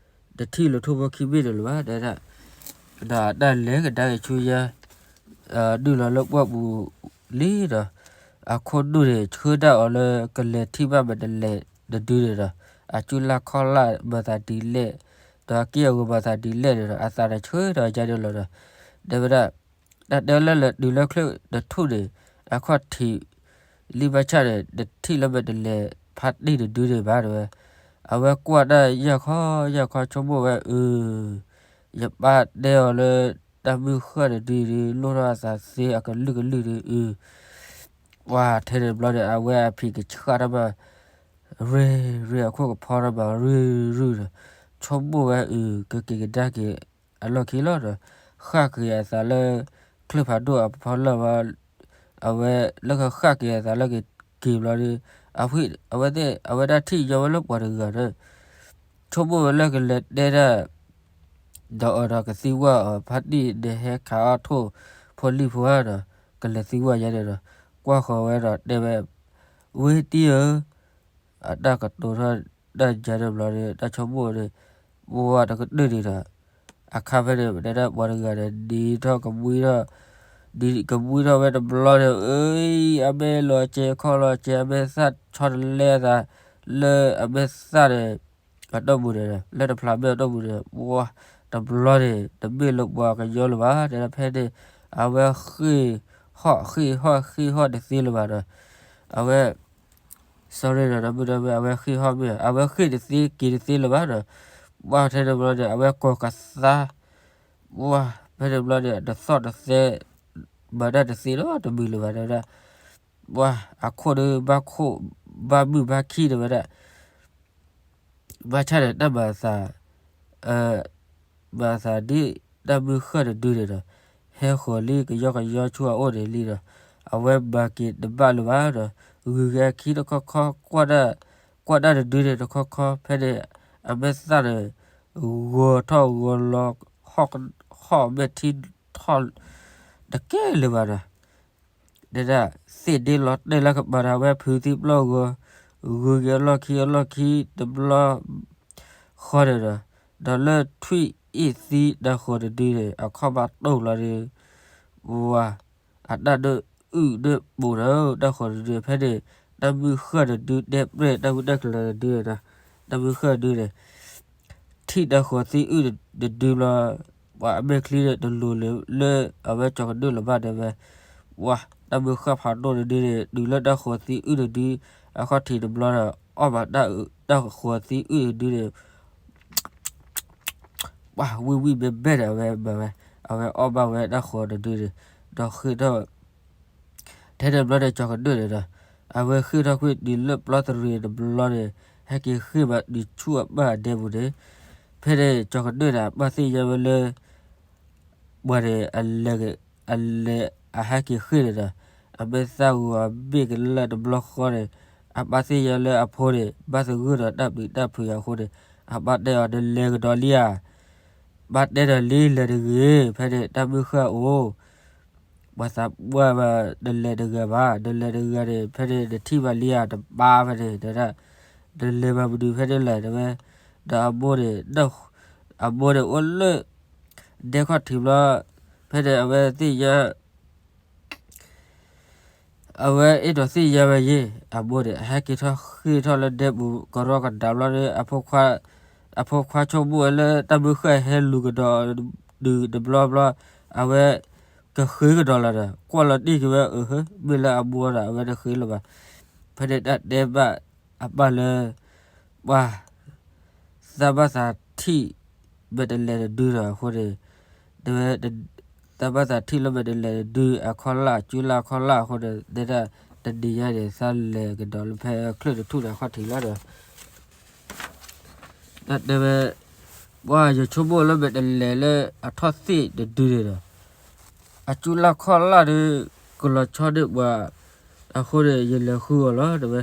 ဒီး တထံၣ်လၢၤထိၣ်ဖိခံဘ့ၣ်န့ၣ်လၢၤဘၣ် တဲဒၣ်, ဒီးအတၢ်လဲၤကဒါက့ၤဆူညါ ဒုၣ်လီၤလၢပှၢ်ပူၤလံဒီး အခိၣ်ဒူၣ်န့ၣ် ဆှၢဒၣ်အီၤလၢကလဲၤထံၣ်ဘၣ်မဲာ်တလဲၤတဒုန့ၣ်ဒီး အစုလါခီၣ်လၢ်မၤသးဒ်လဲၣ်, ဒီးအက့ၢ်အဂီၤမၤသးဒ်လဲၣ်န့ၣ်ဒီး အသးန့ၣ်ဆှၢထီၣ်ယါန့ၣ်လီၤဒီး တဲဝဲဒၣ် တၢ်တဲလၢလဲၤတုၤလၢချၢၣ်တထူၣ်န့ၣ် အခီၣ်ထံး လံဘၣ်ဆၣ်န့ၣ် တထံၣ်လၢမဲာ်တလဲၤဖးတ့ၢ်တဒုန့ၣ်ဘၣ်တဲဝဲ, အဝဲကွၢ်တၢ်ယၢ်ခီယၢ်ခီဆိကမိၣ်ဝဲအၢ ယပၢ်တဲအီၤလၢ တၢ်မုၢ်ဃၢ်တဒုဒုး လိၣ်ထီၣ်အသးသ့အကလုာ်ကလုာ်ဒုးအၢ ပှၤထဲန့ၣ်ဘျီန့ၣ် အဝဲအဖံးကဆှၣ်တၢ်မး ရ့ရ့အခိၣ်ကဖီဒီးမၤရုၢ်ရုၢ်ဒီး ဆိကမိၣ်ဝဲအုးကက့ၤကဒါက့ၤအလီၢ်ခံလီၤဒီး ဃၣ်က့ၤအသးလၢ ချၢၣ်ဖးဒိၣ်အဖီလာ်ဘၣ် အဝဲလၢကဃၣ်က့ၤအသးလၢကက့ၤဘျီဒီး အဝဲသ့ၣ် အဝဲဒၣ်ထံၣ်ညီဝဲလၢပှၤတဂၤဒီး ဆိကမိၣ်ဝဲလၢကလဲၤတဲဒၣ် ဒီးအီၤဒီးကသံကွၢ်အီၤ ဖါတံၢ်န့ၣ်ဟဲခးအီၣ်ထိၣ်ဖိလံၣ်ဖိဧါဒီး ကလဲၤသံကွၢ်ယဲန့ၣ်ဒီး ကွၢ်ဃီၤဝဲဒီးတဲဝဲ ဝ့တံၢ်ဧၢ, အတၢ်ကတိၤထီၣ်တၢ်ယါန့ၣ်ဘျီဒီး တၢ်ဆိကမိၣ်န့ၣ် ဝဲတကတၢၢ်ဒံးဒီး အခါဖဲန့ၣ် တဲဒၣ်ပှၤတဂၤန့ၣ် ဒ်ထီၣ်ကမှံထီၣ် ဒ်ကမှံထီၣ်ဝဲတဘျီန့ၣ် အ့ အမဲာ်လီၤစဲၤခီၣ်လီၤစဲၤ အမဲာ်သၣ်ဆီတလဲအသး လၢအမဲာ်သၣ်န့ၣ် အတီၢ်ပူၤန့ၣ် လၢတဖျးမဲာ်အတီၢ်ပူၤန့ၣ် ဝါ တဘျီန့ၣ် တမ့ၢ်လၢပှၤကညီလၢၤဘၣ် တဲဒၣ်ဖဲန့ၣ် အဝဲဃ့ၢ်ဟီၣ်ဃ့ၢ်ဟီၣ်ဃ့ၢ်ဟီၣ်တသ့လၢၤဘၣ်ဒီး အဝဲ sorry ဒီး တမုၢ်တမုၢ် အဝဲဃ့ၢ်ဟီၣ်မ့ၢ် အဝဲဃ့ၢ်တသ့က့ၤတသ့လၢၤဘၣ်ဒီး ဝါထဲန့ၣ်ဘျီန့ၣ် အဝဲကိးကသါ ဝါ ဖဲန့ၣ်ဘျီန့ၣ် တသီၣ်တသဲ မၤတၢ်တသ့လီၤ တမုာ်လၢၤဘၣ်တဲဝဲဒၣ် ဝါ အခိၣ်ဒီးဘၣ်ခိၣ် ဘၣ်မုၢ်ဘၣ်ခံတဲဝဲဒၣ် ဘၣ်ဆၣ်န့ၣ် တၢ်မၤအသး မၤအသးဒ်တၢ်မုၢ်ဃၢ်တဒုန့ၣ်ဒီး ဟဲဃီၤလံကယီကယီဆူအအိၣ်န့ၣ်လံဒီး အဝဲမၤက့ၤတဘၣ်လၢၤဘၣ်ဒီး ဂုၤက့ၤအခံတခီခီ ကွၢ်တၢ်တဒုန့ၣ်တခီခီ ဖဲန့ၣ် အမဲာ်သၣ်န့ၣ် ဂီၤထီၣ်ဂီၤလီၤ ဟီၣ်မဲာ်ထံထီၣ် တကဲလၢၤဘၣ်ဒီး ဒဲဒၣ် သ့ၣ်ဒ့လီၤတဲာ်လၢကပၤဒီး အဝဲဖုးသံပျီၢ်ဂီၤ ဂုၤက့ၤအလီၢ်ခံအလီၢ်ခံတဘျီ ဃီန့ၣ်ဒီး ဒီးလၢထွံၣ်အ့ၣ်သံတၢ်ဃီၤတဒုန့ၣ် အခီၣ်ဘၣ်တိၢ်လီၤဒီး ဝါ အတၢ်ဒုးအုၣ်ဒုးပူၤဒီး တၢ်ဃီၤတဒုဖဲန့ၣ် တၢ်မုၢ်ဃၢ်တဒု တဲပြဲၢ်တၢ်မုၢ်တၢ်ကလၤတဒုန့ၣ်ဒီး တၢ်မုၢ်ဃၢ်တဒုန့ၣ် ထံၣ်တၢ်ဃီၤသံအုၣ်တဒုဘျီ ပှၤအမဲာ်ချံန့ၣ် တလိၤလၢ လၢအဝဲကၠီၤကဒုၣ်လၢၤဘၣ်တဲဝဲ ဝါ တၢ်မုၢ်ဃၢ်ဖးဒိၣ်တဒုန့ၣ် တုၤလၢတၢ်ဃီၤသံအုၣ်တဒု အခီၣ်ထံးတဘျီဒီး အီၣ်ဘၣ်တၢ်ဃီၤသံအုၣ်တဒုန့ၣ် ပှၤဝံၣ်ဝံၣ်ဘဲဘဲဒီး အဝဲမၤဝဲ အဝဲအီၣ်ဘၣ်ဝဲတၢ်ဃီၤတဒုန့ၣ် ဒီးဃ့ၢ်ထီၣ် ထဲန့ၣ်ဘျီန့ၣ် ကၠီၤကဒုၣ်န့ၣ်ဒီး အဝဲဃ့ၢ်ထီၣ်ကွံာ်တုၤလၢပျီတရံးတဘျီန့ၣ် ဟဲက့ၤဃ့ၢ်ဘၣ်တုၤဆူအပၢ်အဒဲပူၤန့ၣ် ဖဲန့ၣ် ကၠီၤကဒုၣ်န့ၣ် အပၢ်သ့ၣ်ညါဝဲလၢ ပှၤန့ၣ် အလဲၤ အလဲၤအဟဲက့ၤဃ့ၢ်န့ၣ်ဒီး အမဲာ်သၣ်ဂီၤအဘ့ၣ်ကလၢာ်တဘျီဃီန့ၣ် အပၢ်သ့ၣ်ညါလၢအဖိန့ၣ် ဘၣ်သဂၢၢ်ဒီးတၢ်ပျံၤတၢ်ဖုးအဃိန့ၣ် အပၢ်တဲအီၤ နလဲၤကဒီးလံဧါ ဘၣ်တဲဒီးလံ လဲၤတဂ့ၤ ဖဲန့ၣ် တၢ်မုၢ်ဃၢ်အိၣ် ပှၤသးပှၢ်ဘၣ် နလဲၤတဂၤဘၣ် နလဲၤတဂၤန့ၣ် ဖဲန့ၣ် နထံၣ်ဘၣ်လံဧါ တဘါဖဲန့ၣ် တဲဒၣ် နလဲၤမၤမနုၤဖဲန့ၣ်လဲၣ် တဲဝဲ ဒီးအမိၢ်န့ၣ် အမိၢ်န့ၣ်အိၣ်လၢ ဒဲခီၣ်ထံးဘျီ ဖဲန့ၣ် အဝဲသ့ၣ်ညါ အဝဲအဲၣ်ဒိးသ့ၣ်ညါဝဲယ့ၣ် အမိၢ်န့ၣ် အဟဲက့ၤထီၣ်ဃ့ၢ်ထီၣ်လၢဒဲပူၤ ကရီကဒါဘျီဒီး အဖိခွါ အဖိခွါဆိကမိၣ်ဝဲလၢတၢ်မုၢ်ဃၢ်ဟဲလူၤကဒီး ဒုးတဘျီဘျီ အဝဲ ကဃ့ကဒီးလီၤဒီး ကွၢ်လီၤတံၢ်က့ၤဝဲ အဟၢ မ့ၢ်လၢအမိၢ်ဒီး အဝဲတဃ့လၢၤဘၣ် ဖဲန့ၣ်တၢ်တဲဘၣ်အပၢ်လၢ ပှၤ သးဘၣ်သးထံၣ် မဲာ်တလဲၤတဒုဒီးအဃိန့ၣ် တဲဝဲ သးဘၣ်သးထံၣ်လၢမဲာ်တလဲၤတဒု အခီၣ်လၢ် အစုလၢ်အခီၣ်လၢ်အဃိန့ၣ် တဲဒၣ် တနံၤညါန့ၣ် သးလဲၤကဒီးလၢဖဲချၢၣ်တထူၣ်န့ၣ်အခီၣ်ထံးလီၤဒီး တၢ်တဲဝဲ ပှၤယဆိကမိၣ်လၢမဲာ်တလဲၤလၢအထီၣ်သ့ၣ်တဒုန့ၣ်ဒီး အစုလၢ်ခီၣ်လၢ်ဒီး ကလီၤဆီန့ၢ်ပှၤ အဃိန့ၣ် ယလဲၤဃုအီၤလီၤ တဲဝဲ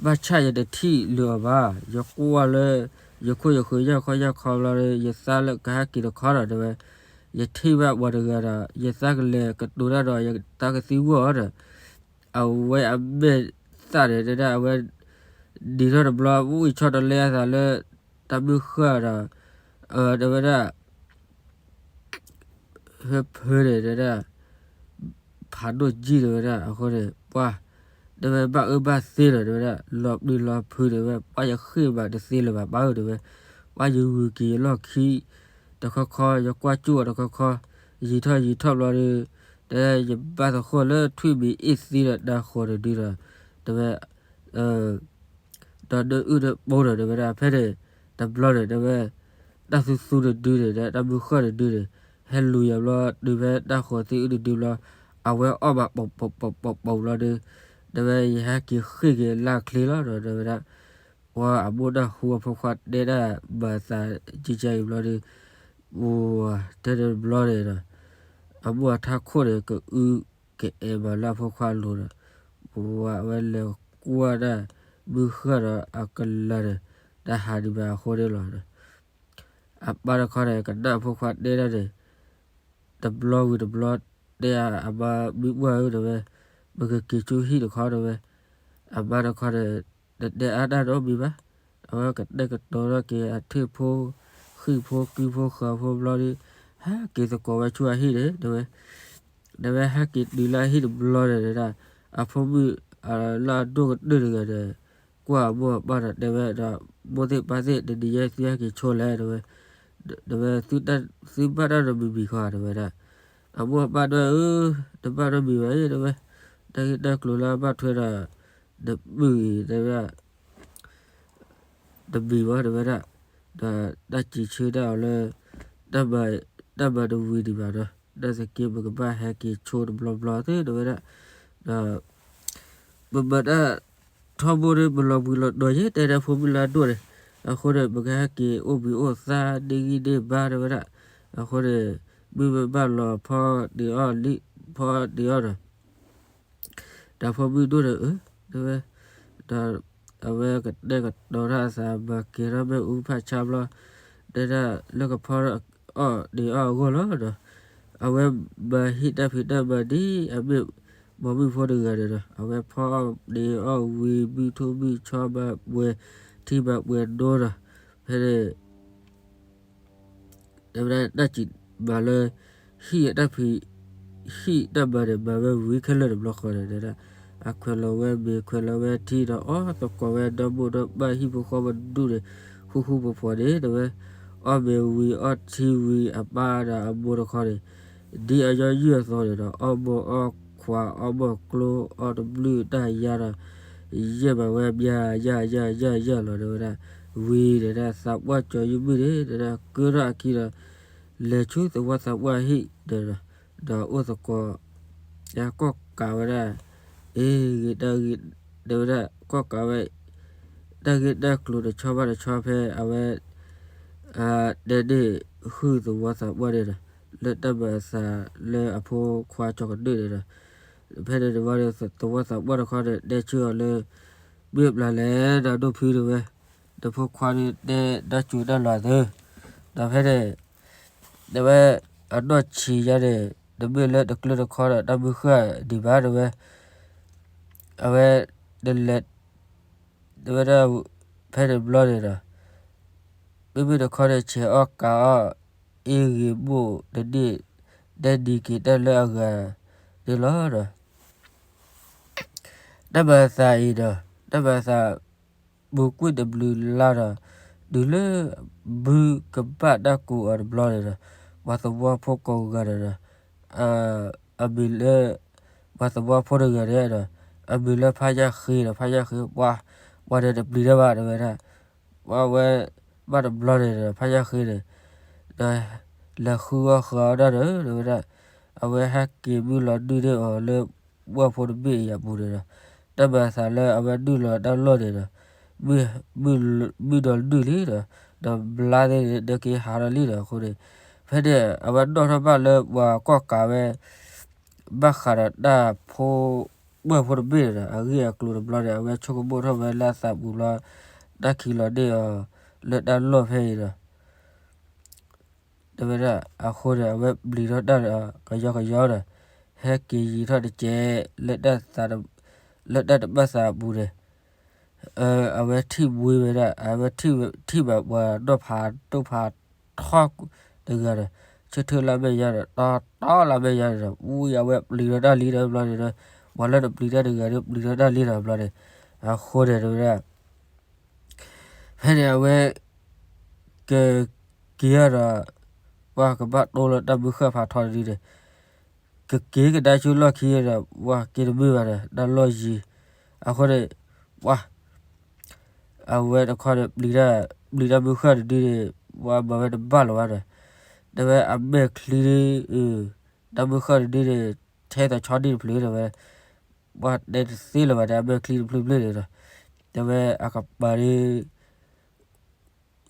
ဘၣ်ဆၣ်ယတထံၣ်လၢၤအီၤဘၣ် ယကွၢ်လၢ ယခိၣ်ယဃၢၤညၣ်ခီညၣ်ခီလီၤဒီး ယသးလၢကဟဲက့ၤတခီဒီး တဲဝဲ ယထံၣ်ဘၣ်ပှၤတဂၤဒီး ယသးကလဲၤကတိၤတၢ်ဒီး ယသးကသံကွၢ်အီၤဒီး အဝဲအမဲာ်သၣ်န့ၣ် တဲဒၣ်အဝဲ ဒံးထီၣ်တဘျီ ဝံၣ်ဆီတလဲအသးလၢ တၢ်မုၢ်ဃၢ်ဒီး တဲဝဲဒၣ် ဖဲဖုန့ၣ် တဲဒၣ် ဖးဒိၣ်ကံၢ်တဲဝဲဒၣ် အဃိန့ၣ် ပှၤ တဲဝဲဘၣ်အၢဘၣ်သီဒီး တဲဝဲဒၣ် လီၤပျံၤလီၤဖုးတဲဝဲ ပှၤယဃ့ၢ်ဘၣ်တသ့လၢၤဘၣ် ပၢ်ဧၢ တဲဝဲ ပှၤယဂုာ်က့ၤယလီၢ်ခံ တခီခီ ယကွၢ်ကၠူၣ်အီၤတခီခီ ယံာ်ထီၣ်ယံာ်ထီၣ်ဘျီဒီး တဲယဘၣ်သဃိၣ်လၢထွံၣ်မံၤအ့ၣ်သံဒီးတၢ်ဃီၤတဒုဒီး တဲဝဲ ဒီးဒုးအုၣ်ဒုးပိာ်ဒီး တဲဝဲဒၣ် ဖဲန့ၣ် တဘျီန့ၣ် တဲဝဲ တၢ်သူသူတဒုန့ၣ် ဒီးတၢ်မုၢ်ဃၢ်တဒုန့ၣ် ဟဲလူၤယၤဘျီ တုၤဖဲတၢ်ဃီၤသံအုၣ်တဒုဘျီ အဝဲအီၣ်ဘၣ်ပိာ်ပိာ်ပိာ်ပိာ်ပိာ်ဘျီဒီး တဲဝဲ ယဟဲက့ၤဃ့ၢ်က့ၤလၢချ့လီၤဒီး တဲဝဲဒၣ် ပှၤအမိၢ်နၢ်ဟူအဖိခွါတဲဒၣ်မၤသးကကဲအံၤဘျီဒီး, ပှၤတဲန့ၣ်တဘျီန့ၣ်ဒီး, အမိၢ်အထးခိၣ်န့ၣ် ကအုကအဲၣ်မးလၢအဖိခွါအလိၤဒီး, ပှၤအဝဲလဲၤကွၢ်ဒၣ်မုၢ်ဃၢ်ဒီးအကလၤန့ၣ်, တၢ်ဟးဒံးဘၣ်အဃိန့ၣ်လီၤ. အပၢ်တခီန့ၣ် ကနၣ်အဖိခွါတဲဒၣ်န့ၣ် တဘျီဝံၤတဘျီ, တဲအမါမုၢ်ပှၢ်ဧၢ တဲဝဲ, ပကက့ၤဆူဟံၣ်တခီတဲဝဲ, အမါတခီန့ၣ် တတဲအါတၢ်နီတမံၤဘၣ်, အဝဲကတဲာ်ကတီၤထီၣ်က့ၤအထံၣ်ဖိ, ဃံၣ်ဖိကံဖိဃၢၤဖိဘျီဒီး, ဟဲက့ၤသကိးဝဲဆူအဟံၣ်န့ၣ် တဲဝဲ, တဲဝဲဟဲက့ၤတုၤလၢအဟံၣ်တဘျီန့ၣ်ဒၣ်, အဖိမုၣ်လၢအဒိၣ်ကတၢၢ်တဂၤန့ၣ် ကွၢ်အမိၢ်အပၢ်ဒီးတဲဝဲဒီး, မိၢ်သ့ၣ်ပၢ်သ့ၣ် တနံၤညါသုဟဲက့ၤဆိလဲၣ် တဲဝဲ, တဲဝဲ, သုဘၣ်တၢ်နီတမံၤမံၤဃီ တဲဝဲဒၣ်, အမိၢ်အပၢ်တဲအၢ, တဘၣ်နီတမံၤဘၣ်အံၤ တဲဝဲ, တၢ်ဂ့ၢ်တၢ်ကျိၤလၢအဘၣ်ထွဲဒီး, တမုာ်အံၤ တဲဝဲဒၣ် တမံၤဘၣ် တဲဝဲဒၣ်, ဒီးတၢ်စံးဆၢဒၣ်အီၤလၢ တၢ်မၤတဝံၤဒံးဘၣ်ဒီး, နာ်သက့ ပကဘၣ်ဟဲက့ၤဆိတဘျီဘျီသ့ တဲဝဲဒၣ်, ဒီး ပမၤတၢ်ထီဘိန့ၣ် ပလီၤဘှံးလီၤတီၤယဲ တဲဒၣ်ဖိမုၣ်လၢအဒိၣ်န့ၣ်, အဃိန့ၣ် ပကဟဲက့ၤအိၣ်ဘှံးအိၣ်သါ ဒ့ဂံၢ်ဒ့ဘါ တဲဝဲဒၣ်, အဃိန့ၣ် မုၢ်မ့ၢ်ဘၣ်လီၤဖီဒ့အီၣ်လံ, ဖီဒ့အီၣ်ဒီး ဒီးဖိမုၣ်ဒိၣ်န့ၣ် အၢ တဲဝဲ, ဒီးအဝဲကတဲာ်ကတီၤတၢ်အသး မၤကဲၤထီၣ်မ့ၣ်အူဖးဆါဘျီ, တဲဒၣ်လၢကဖီအီၣ်ဒ့အီၣ်အဂီၢ်လီၤဒီး, အဝဲမၤဟံၣ်တၢ်ဖံးတၢ်မၤဒ်အမ့ၢ် ဘီမုၢ်ဖိတဂၤန့ၣ်ဒီး အဝဲဖီအီၣ်ဒ့အီၣ်ဝံၤ ဘုၣ်ထိၣ်ဘုၣ်ဆီ မၤပှဲၤထံမၤပှဲၤနိဒီး, ဖဲန့ၣ် တဲဝဲဒၣ်တၢ်စံးမၤလၢ ဟံၣ်အတၢ်ဖံး, ဟံၣ်တၢ်မၤန့ၣ် မၤဝဲဝံၤခဲလၢာ်တဘျီဃီန့ၣ် တဲဒၣ်, အခွဲးလီၤဝဲမ့ၤ ခွဲးလီၤဝဲထံဒီး အီၣ်သကိးဝဲဒီမိၢ်ဒီပၢ်ဟံၣ်ဖိဃီဖိဒူၣ်န့ၣ် ဃူဃူဖိးဖိးန့ၣ် တဲဝဲ, အီၣ်မ့ၤဝံၤအီထံဝံၤ အပၢ်ဒီးအမိၢ်တခီန့ၣ် ဒ်အညီနုၢ်အသိးန့ၣ်ဒီး အီၣ်မိၢ်အီၣ်ခွါ အီၣ်မိၢ်ကျိ အီၣ်တဘျုးတၢ်ယါဒီး ယဲၢ်ဘၣ်ဝဲ မၠၢ်ယၢ်ယၢ်ယၢ်ယၢ်လီၤ တဲဝဲဒၣ်, ဝံၤဒီး သးပှၢ်ကၠီၤယုၢ်မုၢ်န့ၣ် တဲဒၣ် ကၢထီၣ်အခံဒီး လဲၤဆူသဝီသးပှၢ်ဟံၣ်ဒီး ဒီးအိၣ်သကိး ကီၣ်ကးဝဲဒၣ် အ့ၣ်ဂ့ၤတၢ်ဂ့ၤ တဲဝဲဒၣ် ကီၣ်ကးဝဲ တၢ်ဂ့ၢ်တၢ်ကျိၤတဆီဘၣ်တဆီဖဲအဝဲ တဲန့ၢ်ဟုၣ်သဝီသးပှၢ်န့ၣ်ဒီး လၢတၢ်မၤအသးလၢအဖိခွါကၠီၤကဒုၣ်န့ၣ်ဒီး ဖဲန့ၣ်တဘျီန့ၣ် သဝီသးပှၢ်တခီန့ၣ် တဲဆၢအီၤလၢ မ့ၢ်ဘျးလဲၣ် နဒိၣ်ဖု တဲဝဲ, နဖိခွါန့ၣ်တဲတၢ်စူၤတၢ်လီၤသု, ဒီးဖဲန့ၣ် တဲဝဲ အနီၢ်ဆံးယါန့ၣ် တမ့ၢ်လၢတကျၢၤတခီဒီး တၢ်မုၢ်ဃၢ်ဒံးဘၣ် တဲဝဲ, အဝဲ တလဲၤ တဲဝဲဒၣ် ဖဲန့ၣ်တဘျီန့ၣ်ဒီး မ့မ့ၢ်တခီန့ၣ် ဆဲးအီၣ်ကးအီၣ် အ့ၣ်ဂ့ၤဘိၣ်တန့ၢ် တဲဒံးက့ၤတၢ်လၢအဂၤန့ၣ်လီၤဒီး တၢ်မၤအသးအံၤဒီး တၢ်မၤအသး ပူၤကွံာ်တဘျုးလါဒီး တုၤလၢ ဘုကဘၣ်တၢ်ကိးအီၤတဘျီန့ၣ်ဒီး ပှၤသဝီဖိကိးဂၤန့ၣ်ဒီး အမံၤလၢ ပှၤသဝီဖိတဂၤန့ၣ်ဒီး အမံၤလၢဖးယၢ်ဃ့ဒီး ဖးယၢ်ဃ့ ပှၤ ပှၤန့ၣ်တပျံၤတၢ်ဘၣ် တဲဝဲဒၣ်, ပှၤဝဲ ဘၣ်တဘျီန့ၣ်ဒီး ဖးယၢ်ဃ့န့ၣ် ဒီး လဲၤဃုအီၣ်ဃုအီဒၣ်ဒီး တဲဝဲဒၣ်, အဝဲဟဲက့ၤမုၢ်လီၤဒုၣ်န့ၢ်အီၤလၢ ဝၣ်ဖိတဘ့ၣ်အံၤအပူၤန့ၣ်ဒီး တၢ်မၤအသးလၢအဝဲဒုၣ်လီၤတၢ်လီၢ်န့ၣ်ဒီး မုၢ်ဒီးဒုၣ်လံဒီး ဒီးဘျါသ့ၣ်န့ၣ် ဒၢက့ၤဟးထီၣ်လံဒီးအဃိန့ၣ် ဖဲန့ၣ် အဝဲဒိးထီၣ်ဘၣ်လၢပှၤကီၢ်ကးဝဲ ဘၣ်ဃးဒီးတၢ်ဖိ ဝၣ်ဖိတဘ့ၣ်န့ၣ်ဒီး အဂ့ၢ်အကျိၤတဘျီန့ၣ် အဝဲဆိကမိၣ်ထီၣ်ဝဲလၢအသးပူၤဘျီ တၢ်ခံးလီၤန့ၢ်အီၤ လၢတၢ်လီၢ်ဖဲအံၤဒီး တဲဝဲဒၣ် အဃိန့ၣ် အဝဲပျံၤထီၣ်တၢ်ဒီး ကယီကယီဒီး ဟဲက့ၤယံၤထီၣ်တကဲး လၢတၢ်တဘၣ်သးအပူၤန့ၣ် အဝဲထံၣ်ဘှံးဝဲဒၣ် အဝဲထံၣ်ဘၣ်ပှၤနီၢ်ဖးဒိၣ်ဖးထီတဂၤဒီး ဆၢထၢၣ်လၢမဲာ်ညါဒီး တီတီလၢမဲာ်ညါန့ၣ်ဒီး ဝံၤအဝဲပျံၤထီၣ်တၢ်လံဒီးဘျီန့ၣ်ဒီး ပှၤလၢတပျံၤတၢ်တဂၤဒီး ပျံၤထီၣ်တၢ်လံဒီးဘျီန့ၣ် အဃိန့ၣ်တဲဝဲဒၣ် ဖဲန့ၣ်အဝဲ ကက့ၤဒီး ပှၤကဘၣ်တိလၢတၢ်မုၢ်ဃၢ်ဖးထီတဒုန့ၣ် ကက့ၤကဒါဆူလီၢ်ခံဒီး ပှၤက့ၤတမုာ်ဘၣ်ဒီး တၢ်လီၢ်ယံၤ အဃိန့ၣ် ပှၤ အဝဲတခီန့ၣ် ပျံၤတၢ်မုၢ်ဃၢ်တဒုန့ၣ် ပှၤမၤဝဲတဘၣ်လၢၤဘၣ်ဒီး တဲဝဲအမဲာ်ချံ တၢ်မုၢ်ဃၢ်တဒုန့ၣ် ထဲသိးဆီဒံၣ်တဖျၢၣ်တဲဝဲ ပှၤတဲတသ့လၢၤဘၣ်ဒီး အမဲာ်ချံတဖျၢၣ်ဖျၢၣ်န့ၣ်ဒီး တဲဝဲအကပၤဒီး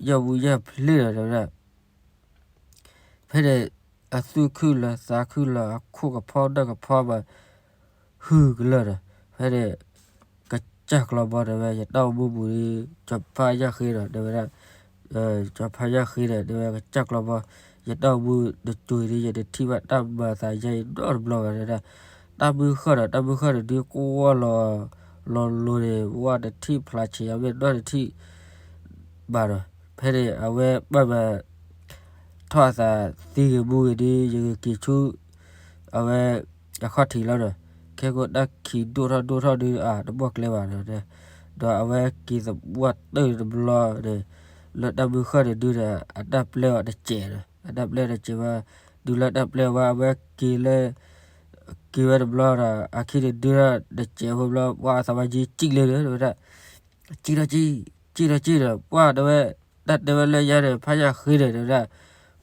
ယီၢ်မူယီၢ်ဖျ့ဒီး တဲဝဲဒၣ် ဖဲန့ၣ် အသူၣ်ခုၣ်လီၤသးခုၣ်လီၤ အခိၣ်ကဖီဒၢၣ်ကဖီမး ဟုၣ်ကလၢာ်ဒီး ဖဲန့ၣ် ကစၢ်ကျီဘီ တဲဝဲ ယတၢ်အိၣ်မူပူၤဒီး ကၠီၤဖါယၢ်ဃ့ဒီး တဲဝဲဒၣ် ကၠီၤဖါယၢ်ဃ့ဒီး တဲဝဲကစၢ်ကျီဘီ ယတၢ်အိၣ်မူတစိၤဒီး ယတထံၣ်ဘၣ်တၢ်မၤသးယါအံၤနီတဘျီဘၣ် တဲဝဲဒၣ် တၢ်မုၢ်ဃၢ်ဒီး တၢ်မုၢ်ဃၢ်တဒုကွၢ်လီၤ လီၤလိၤန့ၣ် ဝဲတထံၣ်ဖျါဆံးအမ့ၢ်နီတထံၣ် ဘၣ်ဒီး ဖဲန့ၣ် အဝဲပာ်မၤ ထီၣ်အသးသံဂ့ၤမူဂ့ၤဒီး ယကက့ၤဆူ အဝဲ အခီၣ်ထံးလီၤဒီး ခဲကိးတၢ်ခံးဒိၣ်ထီၣ်ဒိၣ်ထီၣ်ဒုး အတဘီၣ်ကျဲဘၣ်ဒီး ဒီးအဝဲက့ၤသဝီတၢၢ်တဘျီန့ၣ် လၢတၢ်မုၢ်ဃၢ်တဒုဒီး အတၢ်ပျဲအီၤတစဲးဒီး အတၢ်ပျဲတစဲးဝဲ ဒုးလၢတၢ်ပျဲဝဲ အဝဲက့ၤလၢ က့ၤဝဲတဘျီဒီး အခံတဒုဒီး တစဲးဖိဘျီ ပှၤအသးဝဲကံကံၣ်လၢဒီး တဲဝဲဒၣ် ကံၣ်ထီၣ်ကံၣ် ကံၣ်ထီၣ်ကံၣ်ဒီး ပှၤတဲဝဲ တၢ်တဲဝဲလၢညါန့ၣ် ဖါယၢ်ဃ့န့ၣ် တဲဝဲဒၣ်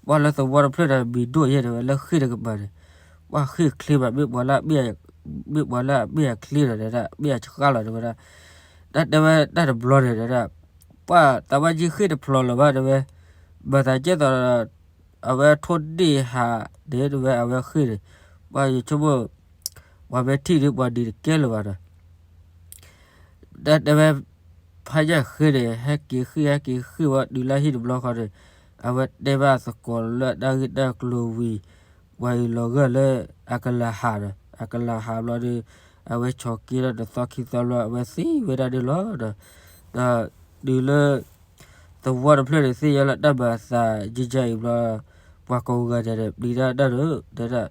ပှၤလၢသဝီတဖျၢၣ်န့ၣ် မံၤဒိၣ်ယဲၢ် တဲဝဲ လၢဃ့ၢ်တကပၤန့ၣ် ပှၤဃ့ၢ်ချ့ဘၣ် မ့ၢ်ပှၤလၢအမ့ၢ် မ့ၢ်ပှၤလၢအမ့ၢ်အချ့ဒီး တဲဝဲဒၣ် မ့ၢ်အဆှၣ်လီၤ တဲဝဲဒၣ် တၢ်တဲဝဲတၢ်တဘျီန့ၣ် တဲဝဲဒၣ် ပှၤသးဝဲကံဃ့ၢ်တဖျိးလၢၤဘၣ် တဲဝဲ မၤသးကဲသိးဒီး အဝဲထိၣ်ဒ့ၣ်ဟးန့ၣ် တဲဝဲ အဝဲဃ့ၢ်န့ၣ် ပှၤယဆိကမိၣ် ပှၤမ့ၢ်ထံၣ်ဒီး ပှၤဒံးတကဲလၢၤဘၣ်ဒီး တၢ်တဲဝဲ ဖါယၢ်ဃ့န့ၣ် ဟဲက့ၤဃ့ၢ် ဟဲက့ၤဃ့ၢ်ဝဲတုၤလၢဟံၣ်တဘျီဃီန့ၣ် အဝဲတဲဘၣ်သကိးလၢတၢ်ဂ့ၢ်တၢ်ကျိၤဝံၤ ပှၤအံၤလီၤဂာ်လၢ အကလၤဟးဒီး အကလၤဟးဘျီဒီး အဝဲဆိးက့ဒီးတသီခံသီဘျီ အဝဲသံဝဲဒၣ်န့ၣ်လီၤဒီး ဒီးတုၤလၢ သဝီတဖျၢၣ်န့ၣ် သ့ၣ်ညါလၢတၢ်မၤသးယံာ်ယံာ်အံၤဘျီ ပှၤကိးဂၤဒဲးန့ၣ် ပျံၤတၢ်တၢ်ဒီး တဲဒၣ်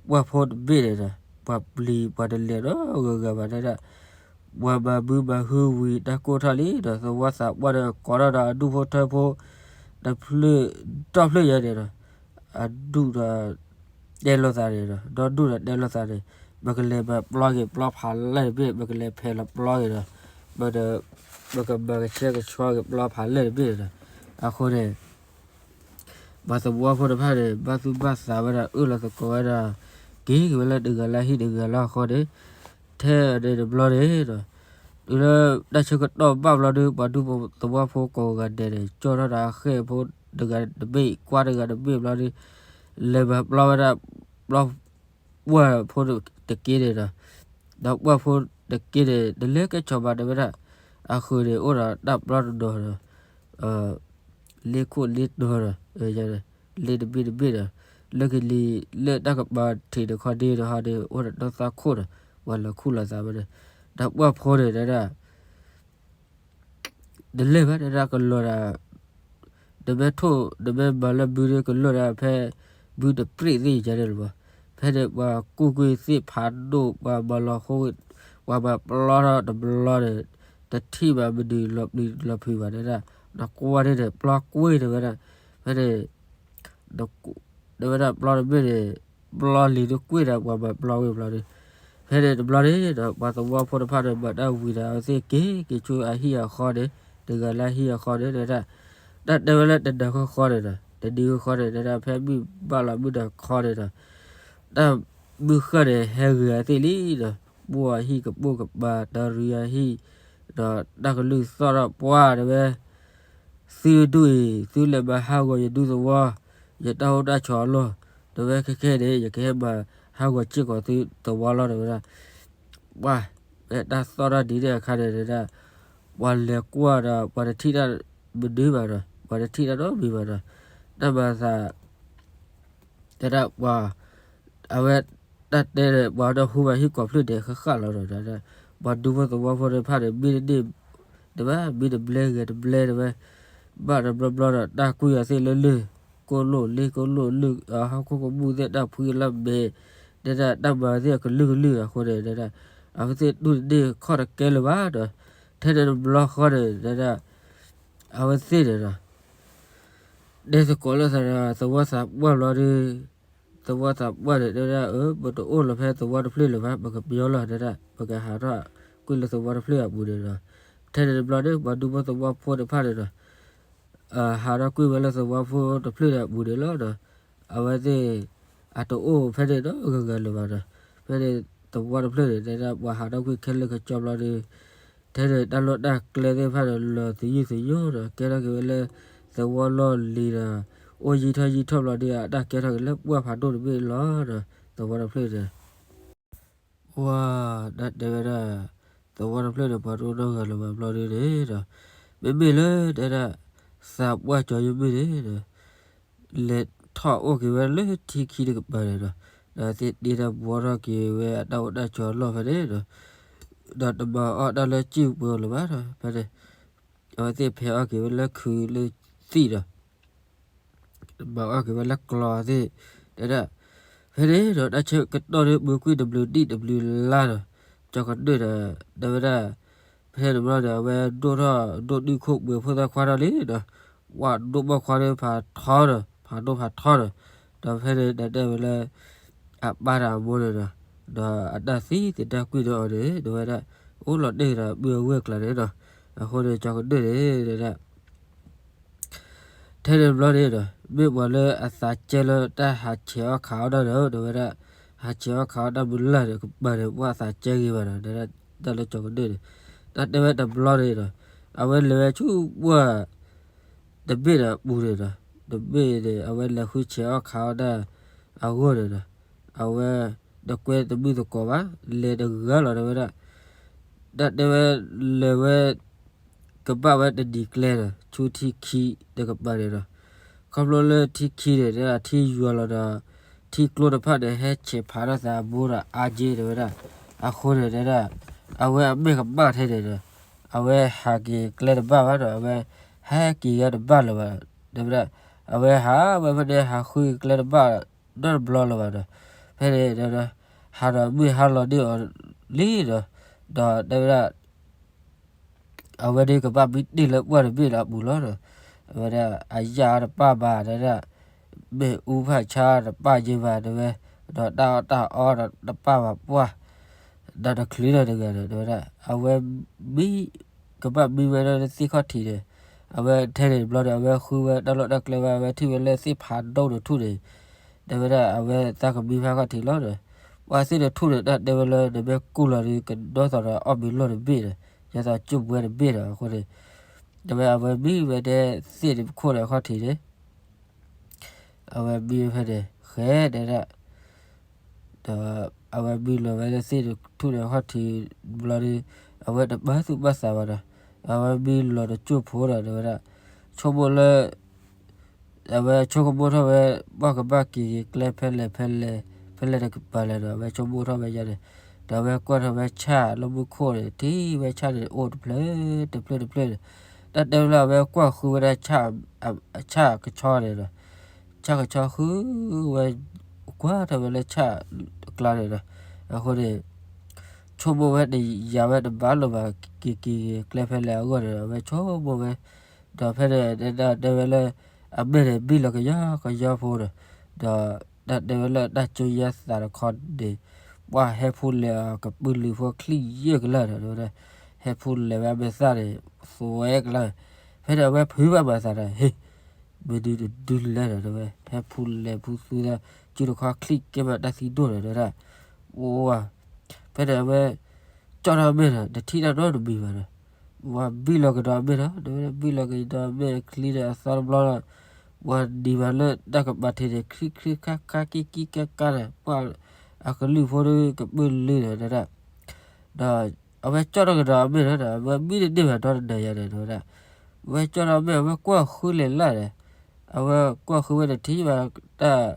ပှၢ်ဖိတဘ့ၣ်န့ၣ်ဒီး ပှၤပျံၤပှၤတလဲၤနီတဂၤဂၤဘၣ် တဲဒၣ် ပှၤမၤဘုမၤဟုဝံၤ တၢ်ကိၢ်ထီၣ်လံဒီး သဝီသးပှၢ်ဒီး ကိးထီၣ်ဒီးအဒူၣ်ဖိထၢဖိ တဖျၢၣ်ဒီဖျၢၣ်ညါန့ၣ်ဒီး အဒူၣ်ဒီး တဲလိာ်သးန့ၣ်ဒီး ဒီဒူၣ်ဒီးတဲလိာ်သးန့ၣ် ပကလဲၤမၤပျီက့ၤပျီဖးလဲၢ်တဘ့ၣ် ပကလဲၤဖဲးလီၤပျီက့ၤဒီး ပ ပကမၤကဆှဲကဆှီက့ၤပျီဖးလဲၢ်တဘ့ၣ်န့ၣ်ဒီး အဃိန့ၣ် ပှၤသဝီဖိတဖၣ်န့ၣ် ဘၣ်သူၣ်ဘၣ်သးဝဲဒၣ် အၢၣ်လီၤသကိးဝဲဒၣ် က့ၤက့ၤဝဲလၢတဂၤလၢဟံၣ်တဂၤလၢအဃိန့ၣ် ထဲန့ၣ်တဘျီန့ၣ်ဒီး တုၤလၢတၢ်ဆၢကတီၢ်ဘၣ်ဘျီဒီး ပှၤဒူဖိသဝီဖိကိးဂၤဒဲးန့ၣ် ကၠီထီၣ်ဒီးအဃဲၢ်ဖိတဂၤတဘ့ၣ် ကွၢ်တဂၤတဘ့ၣ်ဘျီဒီး လဲၤမၤပျီဝဲဒၣ် ပျီ ပှၢ်ဖိတက့ၢ်န့ၣ်ဒီး ဒီးပှၢ်ဖိတက့ၢ်န့ၣ် တလဲၤကဲဆီၣ်ဘၣ်တဲဝဲဒၣ် အဃုာ်န့ၣ် အိၣ်ဒီးတၢ်ပျီတနီၤဒီး လ့ခိၣ်လ့တီၤဒီး လ့တဘ့ၣ်တဘ့ၣ်ဒီး လၢကလံၤလၢတၢ်ကပၤထံးတခီဒ့တဟီဒီး အိၣ်ဒီးနီၢ်သးခိၣ်ဒီး ပှၤလီၤခူၣ်လီၤသးဝဲန့ၣ် ဒီးပှၢ်ဖိန့ၣ်တဲဒၣ် တလဲၤဘၣ်တဲဒၣ်ကလီၤဒီး နမ့ၢ်ထိၣ် နမ့ၢ်မၤလၢဘုန့ၣ် ကလီၤဒီးဖဲ ဘုတပြံးသ့ၣ်ညါန့ၣ်လီၤ. ဖဲန့ၣ်ပှၤကူၣ်ကွံာ်သ့ၣ်ဖးဒိၣ် ပှၤမၤလီၤဃိ ပှၤမၤပျီထီၣ်တဘျီန့ၣ် တထံၣ်ဘၣ်မနုၤလီၤပျံၤလီၤဖုးဘၣ်တဲဒၣ် ဒီးကွၢ်န့ၣ်န့ၣ် ပျီကွံာ်တဲဝဲဒၣ် ဖဲန့ၣ် တဲဝဲဒၣ်ပျီတဘ့ၣ်န့ၣ် ပျီလံၤတကွံာ်ဒီး ပှၤမၤပျီဝံၤဘျီဒီး ဖဲန့ၣ်တဘျီန့ၣ်ဒီး ပှၤသဝီဖိတဖၣ်န့ၣ် မၤတၢ်ဝံၤဒီး အဝဲသ့ၣ်က့ၤက့ၤဆူအဟံၣ်အဃီန့ၣ် တဂၤလၢအဟံၣ်အဃီန့ၣ် တဲဒၣ် တၢ်တဲဝဲလၢတနၤဃီဃီန့ၣ်ဒီး တနံၤဃီဃီန့ၣ် တဲဒၣ် ဖဲမုၢ်ဘၣ်လီၤမုၢ်နၤခီန့ၣ်ဒီး တၢ်မုၢ်ဃၢ်န့ၣ် ဟဲဂ့ၤအသ့ၣ်လံဒီး ပိၢ်အဟံၣ်ကပိၢ်ကပၤ တရံးအဟံၣ် ဒီးတၢ်ကလုၢ်သီၣ်ထီၣ်ပှၢ်တဲဝဲ သုဒူၣ်အံၤ သုလဲၤမၤဟးဂီၤယဒူသဝီ ယတၢ်အိၣ်တၢ်ဆိးအလီၢ် တဲဝဲခဲခဲန့ၣ် ယကဟဲမၤဟးဂီၤစ့ၢ်ကီးသုသဝီလီၤ တဲဝဲဒၣ် ပှၢ် ဖဲတၢ်သီၣ်ထီၣ်ဒ်န့ၣ်အခါန့ၣ် တဲဒၣ် ပှၤလဲၤကွၢ်ဒီး ပှၤတထံၣ်တၢ်မနုၤဘၣ်ဒီး ပှၤတထံၣ်တၢ်နီတမံၤဘၣ်ဒီး တၢ်မၤသး တဲဒၣ်ပှၤ အဝဲတၢ်တဲန့ၣ် ပှၤဒီဟူဘၣ်ဟံၣ်ကိးဖျၢၣ်ဒဲးဃၣ်ဃၣ်လီၤဒီး တဲဒၣ် ပှၤဒူဖိသဝီဖိတဖၣ်န့ၣ် မ့ၢ်တန့ၢ် တဘၣ် မ့ၢ်တဘျဲဂဲၤတဘျဲတဲဝဲ ဘၣ်တဘျီဘျီဒီး တၢ်ကွံာ်အီၤသ့ၣ်လၢလၢၢ် ကိၢ်လိၣ်လ့ကိၢ်လိၣ်လၢၢ် ဟီၣ်ခိၣ်ကမူၣ်သ့ၣ်တၢ်ဖှံလၢမဲာ် တဲဒၣ်တၢ်မၤသ့ၣ်အကလုာ်ကလုာ်အဃိန့ၣ် တဲဒၣ် အဝဲသ့ၣ်တူၢ်တန့ၢ်ခီၣ်တကဲလၢၤဘၣ်ဒီး ထဲန့ၣ်တဘျီဃီန့ၣ် တဲဒၣ် အဝဲသ့ၣ်န့ၣ်ဒီး တဲသကိးလိာ်သးဒီး သဝီသးပှၢ်ဘျီဒီး သဝီသးပှၢ်န့ၣ် တဲဝဲဒၣ် အၢ ပတအိၣ်လီၤဖဲသဝီတဖျၢၣ်လၢၤဘၣ် ပကပယီၤလီၤ တဲဒၣ် ပကဟးထီၣ်ကွံာ်လၢသဝီတဖျၢၣ်အပူၤန့ၣ်ဒီး ထဲန့ၣ်တဘျီန့ၣ် ပှၤဒူဖိသဝီဖိတဖၣ်န့ၣ်ဒီး ဟးထီၣ်ကွံာ်ဝဲလၢသဝီဖိတဖျၢၣ်န့ၣ်အပူၤန့ၣ်လီၤဒီး အဝဲသ့ၣ် အတအိၣ်ဖဲန့ၣ်ဒီးဂၤဂၤလၢၤဘၣ်ဒီး ဖဲန့ၣ်သဝီတဖျၢၣ်န့ၣ် တဲဒၣ်ပှၤဟးထီၣ်ကွံာ်ခဲလၢာ်ခဲဆ့ဘျီဒီး ထဲန့ၣ်တၢ်လီၢ်တၢ်ကျဲသ့ၣ်တဖၣ်ဒီး လီၤသယုၢ်သညိဒီး ကဲထီၣ်က့ၤဝဲလၢ သဝီလီၢ်လံၤဒီး အိၣ်ယံာ်ထီၣ်ယံာ်ထီၣ်ဘျီဒီး အတၢ်ကဲထီၣ်က့ၤလၢပှၢ်ဖးဒိၣ်တဘ့ၣ်လီၤဒီး သဝီတဖျၢၣ်န့ၣ် ဝါ တၢ်တဲဝဲဒၣ် သဝီတဖျၢၣ်န့ၣ် ပှၤတအိၣ်နီတဂၤလၢၤဘၣ်ဘျီဒုန့ၣ်ဒီး မ့မ့ၢ်လၢတဲဒၣ် သးပှၢ်ကၠီၤယမ့ၢ်န့ၣ်ဒီး လဲၤထီၣ်အိၣ်က့ၤဝဲလၢထံခံတကပၤန့ၣ်ဒီး ဒီးသ့ၣ်တ့တၢ်ဘှီထီၣ်က့ၤဝဲအတၢ်အိၣ်တၢ်ဆိးအလီၢ်ဖဲန့ၣ်ဒီး ဒီးတမၤအီၣ်တၢ်လၢစုၣ်ပှဲၤလၢၤဘၣ်ဒီး ဖဲန့ၣ် အဝဲသ့ၣ်ဖဲးအီၣ်က့ၤဝဲလၢခုးလၢသံၣ်ဒီး မၤအီၣ်က့ၤဝဲလၢကျီသ့ၣ် တဲဒၣ် ဖဲန့ၣ်ဒီး တၢ်ဆၢကတီၢ်န့ၣ် ပှဲၤကွံာ်တဘျုးနံၣ်တဘျုးလါဒီး ကၠီၤကဒၢၣ်ဒီး တဲဝဲဒၣ် ဖဲန့ၣ်တဘျီဒီး အဝဲဒိၣ်ထီၣ်ဒိၣ်ဒုၣ်ခိၣ်ပှဲၤဖိသၣ်ခွါထီၣ်လံဒီး ဝဲဒိၣ်ဘီၣ်ခွါန့ၣ်ဖးထီဒီး ဖးဒိၣ်ဖးထီဒီး ဒီးဖဲန့ၣ်ဒီးတဲဝဲလၢ အပၢ်ဒီးအမိၢ်န့ၣ်ဒီး ဒီးအတၢ်သံသ့တၢ်ကွံၢ်ဒီးအီၤန့ၣ် တဲဝဲဒၣ် အိၣ်လီၤတ့ၢ်ဒီးပုၢ်အဝဲၢ်ကျါန့ၣ်ဒီး အဃိန့ၣ် ကၠီၤကဒၢၣ်န့ၣ် တဲဒၣ် ထဲန့ၣ်တဘျီန့ၣ်ဒီး မ့ၢ်ပှၤလၢအသးကဲလၢတၢ်ဟးဆဲးအီၣ်ခးအီၣ်တၢ်ဒီး တဲဝဲဒၣ် ဟးဆဲးအီၣ်ခးအီၣ်တၢ်မုၢ်လၢ်န့ၣ် ကပၤန့ၣ် ပှၤသးကဲဂ့ၤဘၣ်ဒီး တဲဒၣ်တၢ်လၢကၠီၤကဒၢၣ်န့ၣ် တၢ်တဲဝဲတဘျီန့ၣ်ဒီး အဝဲလဲၤဝဲဆူပှၢ် တဘ့ၣ်ဒီးအပူၤန့ၣ်ဒီး တဘ့ၣ်န့ၣ် အဝဲလဲၤဃုဆဲးအီၣ်ခးအီၣ်တၢ်အဂီၢ်န့ၣ်ဒီး အဝဲတကွဲတမုာ်သကိးဘၣ် လဲၤတဂၤလီၤ တဲဝဲဒၣ် တၢ်တဲဝဲလဲၤဝဲ ကဘၣ်ဝဲတနံၤကျဲဒီး ဆူထံခံတကပၤန့ၣ်ဒီး ခီဖျိလၢထံခံန့ၣ် တဲဒၣ်ထံယွၤလီၤဒီး ထံကျိတဖၣ်န့ၣ် ဟဲဆဲးဖးထီၣ်သးအဘိဒီးအါက့ တဲဝဲဒၣ် အဃိန့ၣ် တဲဒၣ် အဝဲအမဲာ်ကမၣ်ထဲန့ၣ်ဒီး အဝဲဟးက့ၤကျဲတဘၣ်ဘၣ်ဒီး အဝဲဟဲက့ၤဂၤတဘၣ်လၢၤဘၣ် တဲဝဲဒၣ် အဝဲဟးဝဲဖဲန့ၣ် ဟးဃုကျဲတဘၣ်နီတဘျီလၢၤဘၣ်ဒီး ဖဲန့ၣ် ဟးဒီးမုၢ်ဟါလီၤန့ၢ်အီၤလံဒီး ဒီးတဲဝဲဒၣ် အဝဲဒၣ်ကဘၣ်မံတ့ၢ်လၢပှၢ်တဘ့ၣ်လၢအပူၤလီၤဒီး အဝဲဒၣ်အယၣ်အီၤတပၣ်ဘၣ် တဲဒၣ် မ့ၣ်အူဖးဆါတပၣ်ယဲဘၣ် တဲဝဲ ဒီးတၢ်အီၣ်တၢ်အီဒီးတပၣ်ဘၣ်ပှၢ် ဒီးတချုးဒီးတဂၤဒီး တဲဝဲဒၣ် အဝဲမံ ကဘၣ်မံဝဲဒၣ်လၢသ့ၣ်ခီၣ်ထံးန့ၣ် အဝဲထဲန့ၣ်တဘျီဒီး အဝဲဃုဝဲတၢ်လီၢ်တၢ်ကျဲဝဲ အဝဲထံၣ်ဝဲလၢသ့ၣ်ဖးဒိၣ်တထူၣ်န့ၣ် တဲဝဲဒၣ် အဝဲသးကမံဖးခီၣ်ထံးလီၤဒီး ပှၤသ့ၣ်တထူၣ်န့ၣ် တၢ်တဲဝဲလၢ နမ့ၢ်ကူၣ်လီၤဒီး ကဒီသီဒီးအီၣ်မ့ၤလီၢ်တဘ့ၣ်ဒီး ယသးကၠိၣ်ပှဲၤတဘ့ၣ်ဒီး အဃိန့ၣ် တဲဝဲ အဝဲမံဝဲဒၣ်သ့ၣ်တခိၣ်ဒီးခီၣ်ထံးန့ၣ် အဝဲမံဖဲန့ၣ် ဃဲတဲဒၣ် ဒီးအဝဲမံလီၤဝဲလၢသ့ၣ်တထူၣ်န့ၣ်ခီၣ်ထံးဘျီဒီး အဝဲတဘၣ်သူၣ်ဘၣ်သးဘၣ်ဒီး အဝဲမံလီၤတကၠိၢ်ဖိဒီး တဲဝဲဒၣ် ဆိကမိၣ်လၢ အဝဲဆိကမိၣ်ထီၣ်ဝဲ ပှၤကဘၣ်က့ၤက့ၤကျဲဖဲလဲၣ်ဖဲလဲၣ် ဖဲလဲၣ်တကပၤလဲၣ်ဒီး အဝဲဆိကမိၣ်ထီၣ်ဝဲယါန့ၣ် ဒီးအဝဲကွၢ်ထီၣ်ဝဲဆၣ်လၢမူခိၣ်န့ၣ် ထံၣ်ဝဲဆၣ်န့ၣ်အိၣ်တဖျၢၣ်တဖျၢၣ်တဖျၢၣ်န့ၣ် တၢ်တဲဝဲလၢအဝဲကွၢ်ဃုဝဲဒၣ်ဆၣ် အဆၣ်ကဆီန့ၣ်ဒီး ဆၣ်ကဆီဃုဝဲ ကွၢ်ထီၣ်ဝဲလၢဆၣ်အကျါန့ၣ်ဒီး အဃိန့ၣ် ဆိကမိၣ်ဝဲတယာ်ဝဲတဘၣ်လၢၤဘၣ် က့ၤက့ၤကျဲဖဲလဲၣ်အဂီၢ်န့ၣ်ဒီး အဝဲဆိကမိၣ်ဝဲ ဒီးဖဲန့ၣ် တဲဝဲလၢ အမဲာ်န့ၣ်ဘံၣ်လီၤကယီကယီဖိဒီး ဒီးတၢ်တဲဝဲလၢတၢ်ကၠိယါသးတခီန့ၣ် ပှၤဟဲဖူလဲၤအီၤကပုာ်လုးဖိချံၣ်ယဲၢ်ကလၢာ်ဒီး တဲဝဲဒၣ် ဟဲဖူလဲၤဝဲအမဲာ်သၣ်န့ၣ် သွဲကလၢာ် ဖဲန့ၣ်အဝဲဖုးဘၣ်မၤသးဒီး ဟ့ၣ် မ့ၢ်ဒုးတဒုလဲၣ်ဒီး တဲဝဲ ဟဲဖူလဲၤဖူသူဒီး ကၠူတခီချံၣ်ကဲဘၣ်တၢ်သံဒိၣ်ဒီး တဲဝဲဒၣ် ဝါ ဖဲန့ၣ်အဝဲ ကၠီၣ်ထီၣ်မဲာ်ဒီး တထံၣ်တၢ်နီတမံၤဘၣ်ဒီး ဝဲဘံၣ်လီၤကဒီးအမဲာ်ဒီး တဲဝဲ ဘံၣ်လီၤကဒီးအမဲာ်ချံဒီးအသီတဘျီဒီး ဝဲနံၤဘၣ်လၢတၢ်ကပၤထံးန့ၣ် ချံချံခါခါကံကံကါကါဒီး ပှၤအကလုၢ်ဖိဒီးကပုာ်လုးဒီး တဲဝဲဒၣ် ဒီးအဝဲကၠီၣ်ထီၣ်ကဒီးအမဲာ်ဒီး အဝဲမံတန့ၢ်ဘၣ်ဒီတနၤယါဒီး တဲဝဲဒၣ် ဝဲကၠီၣ်ထီၣ်မဲာ် အဝဲကွၢ်ဃုလဲၤလၢ်ဒီး အဝဲကွၢ်ဃုဝဲတထံၣ်ဘၣ်တၢ်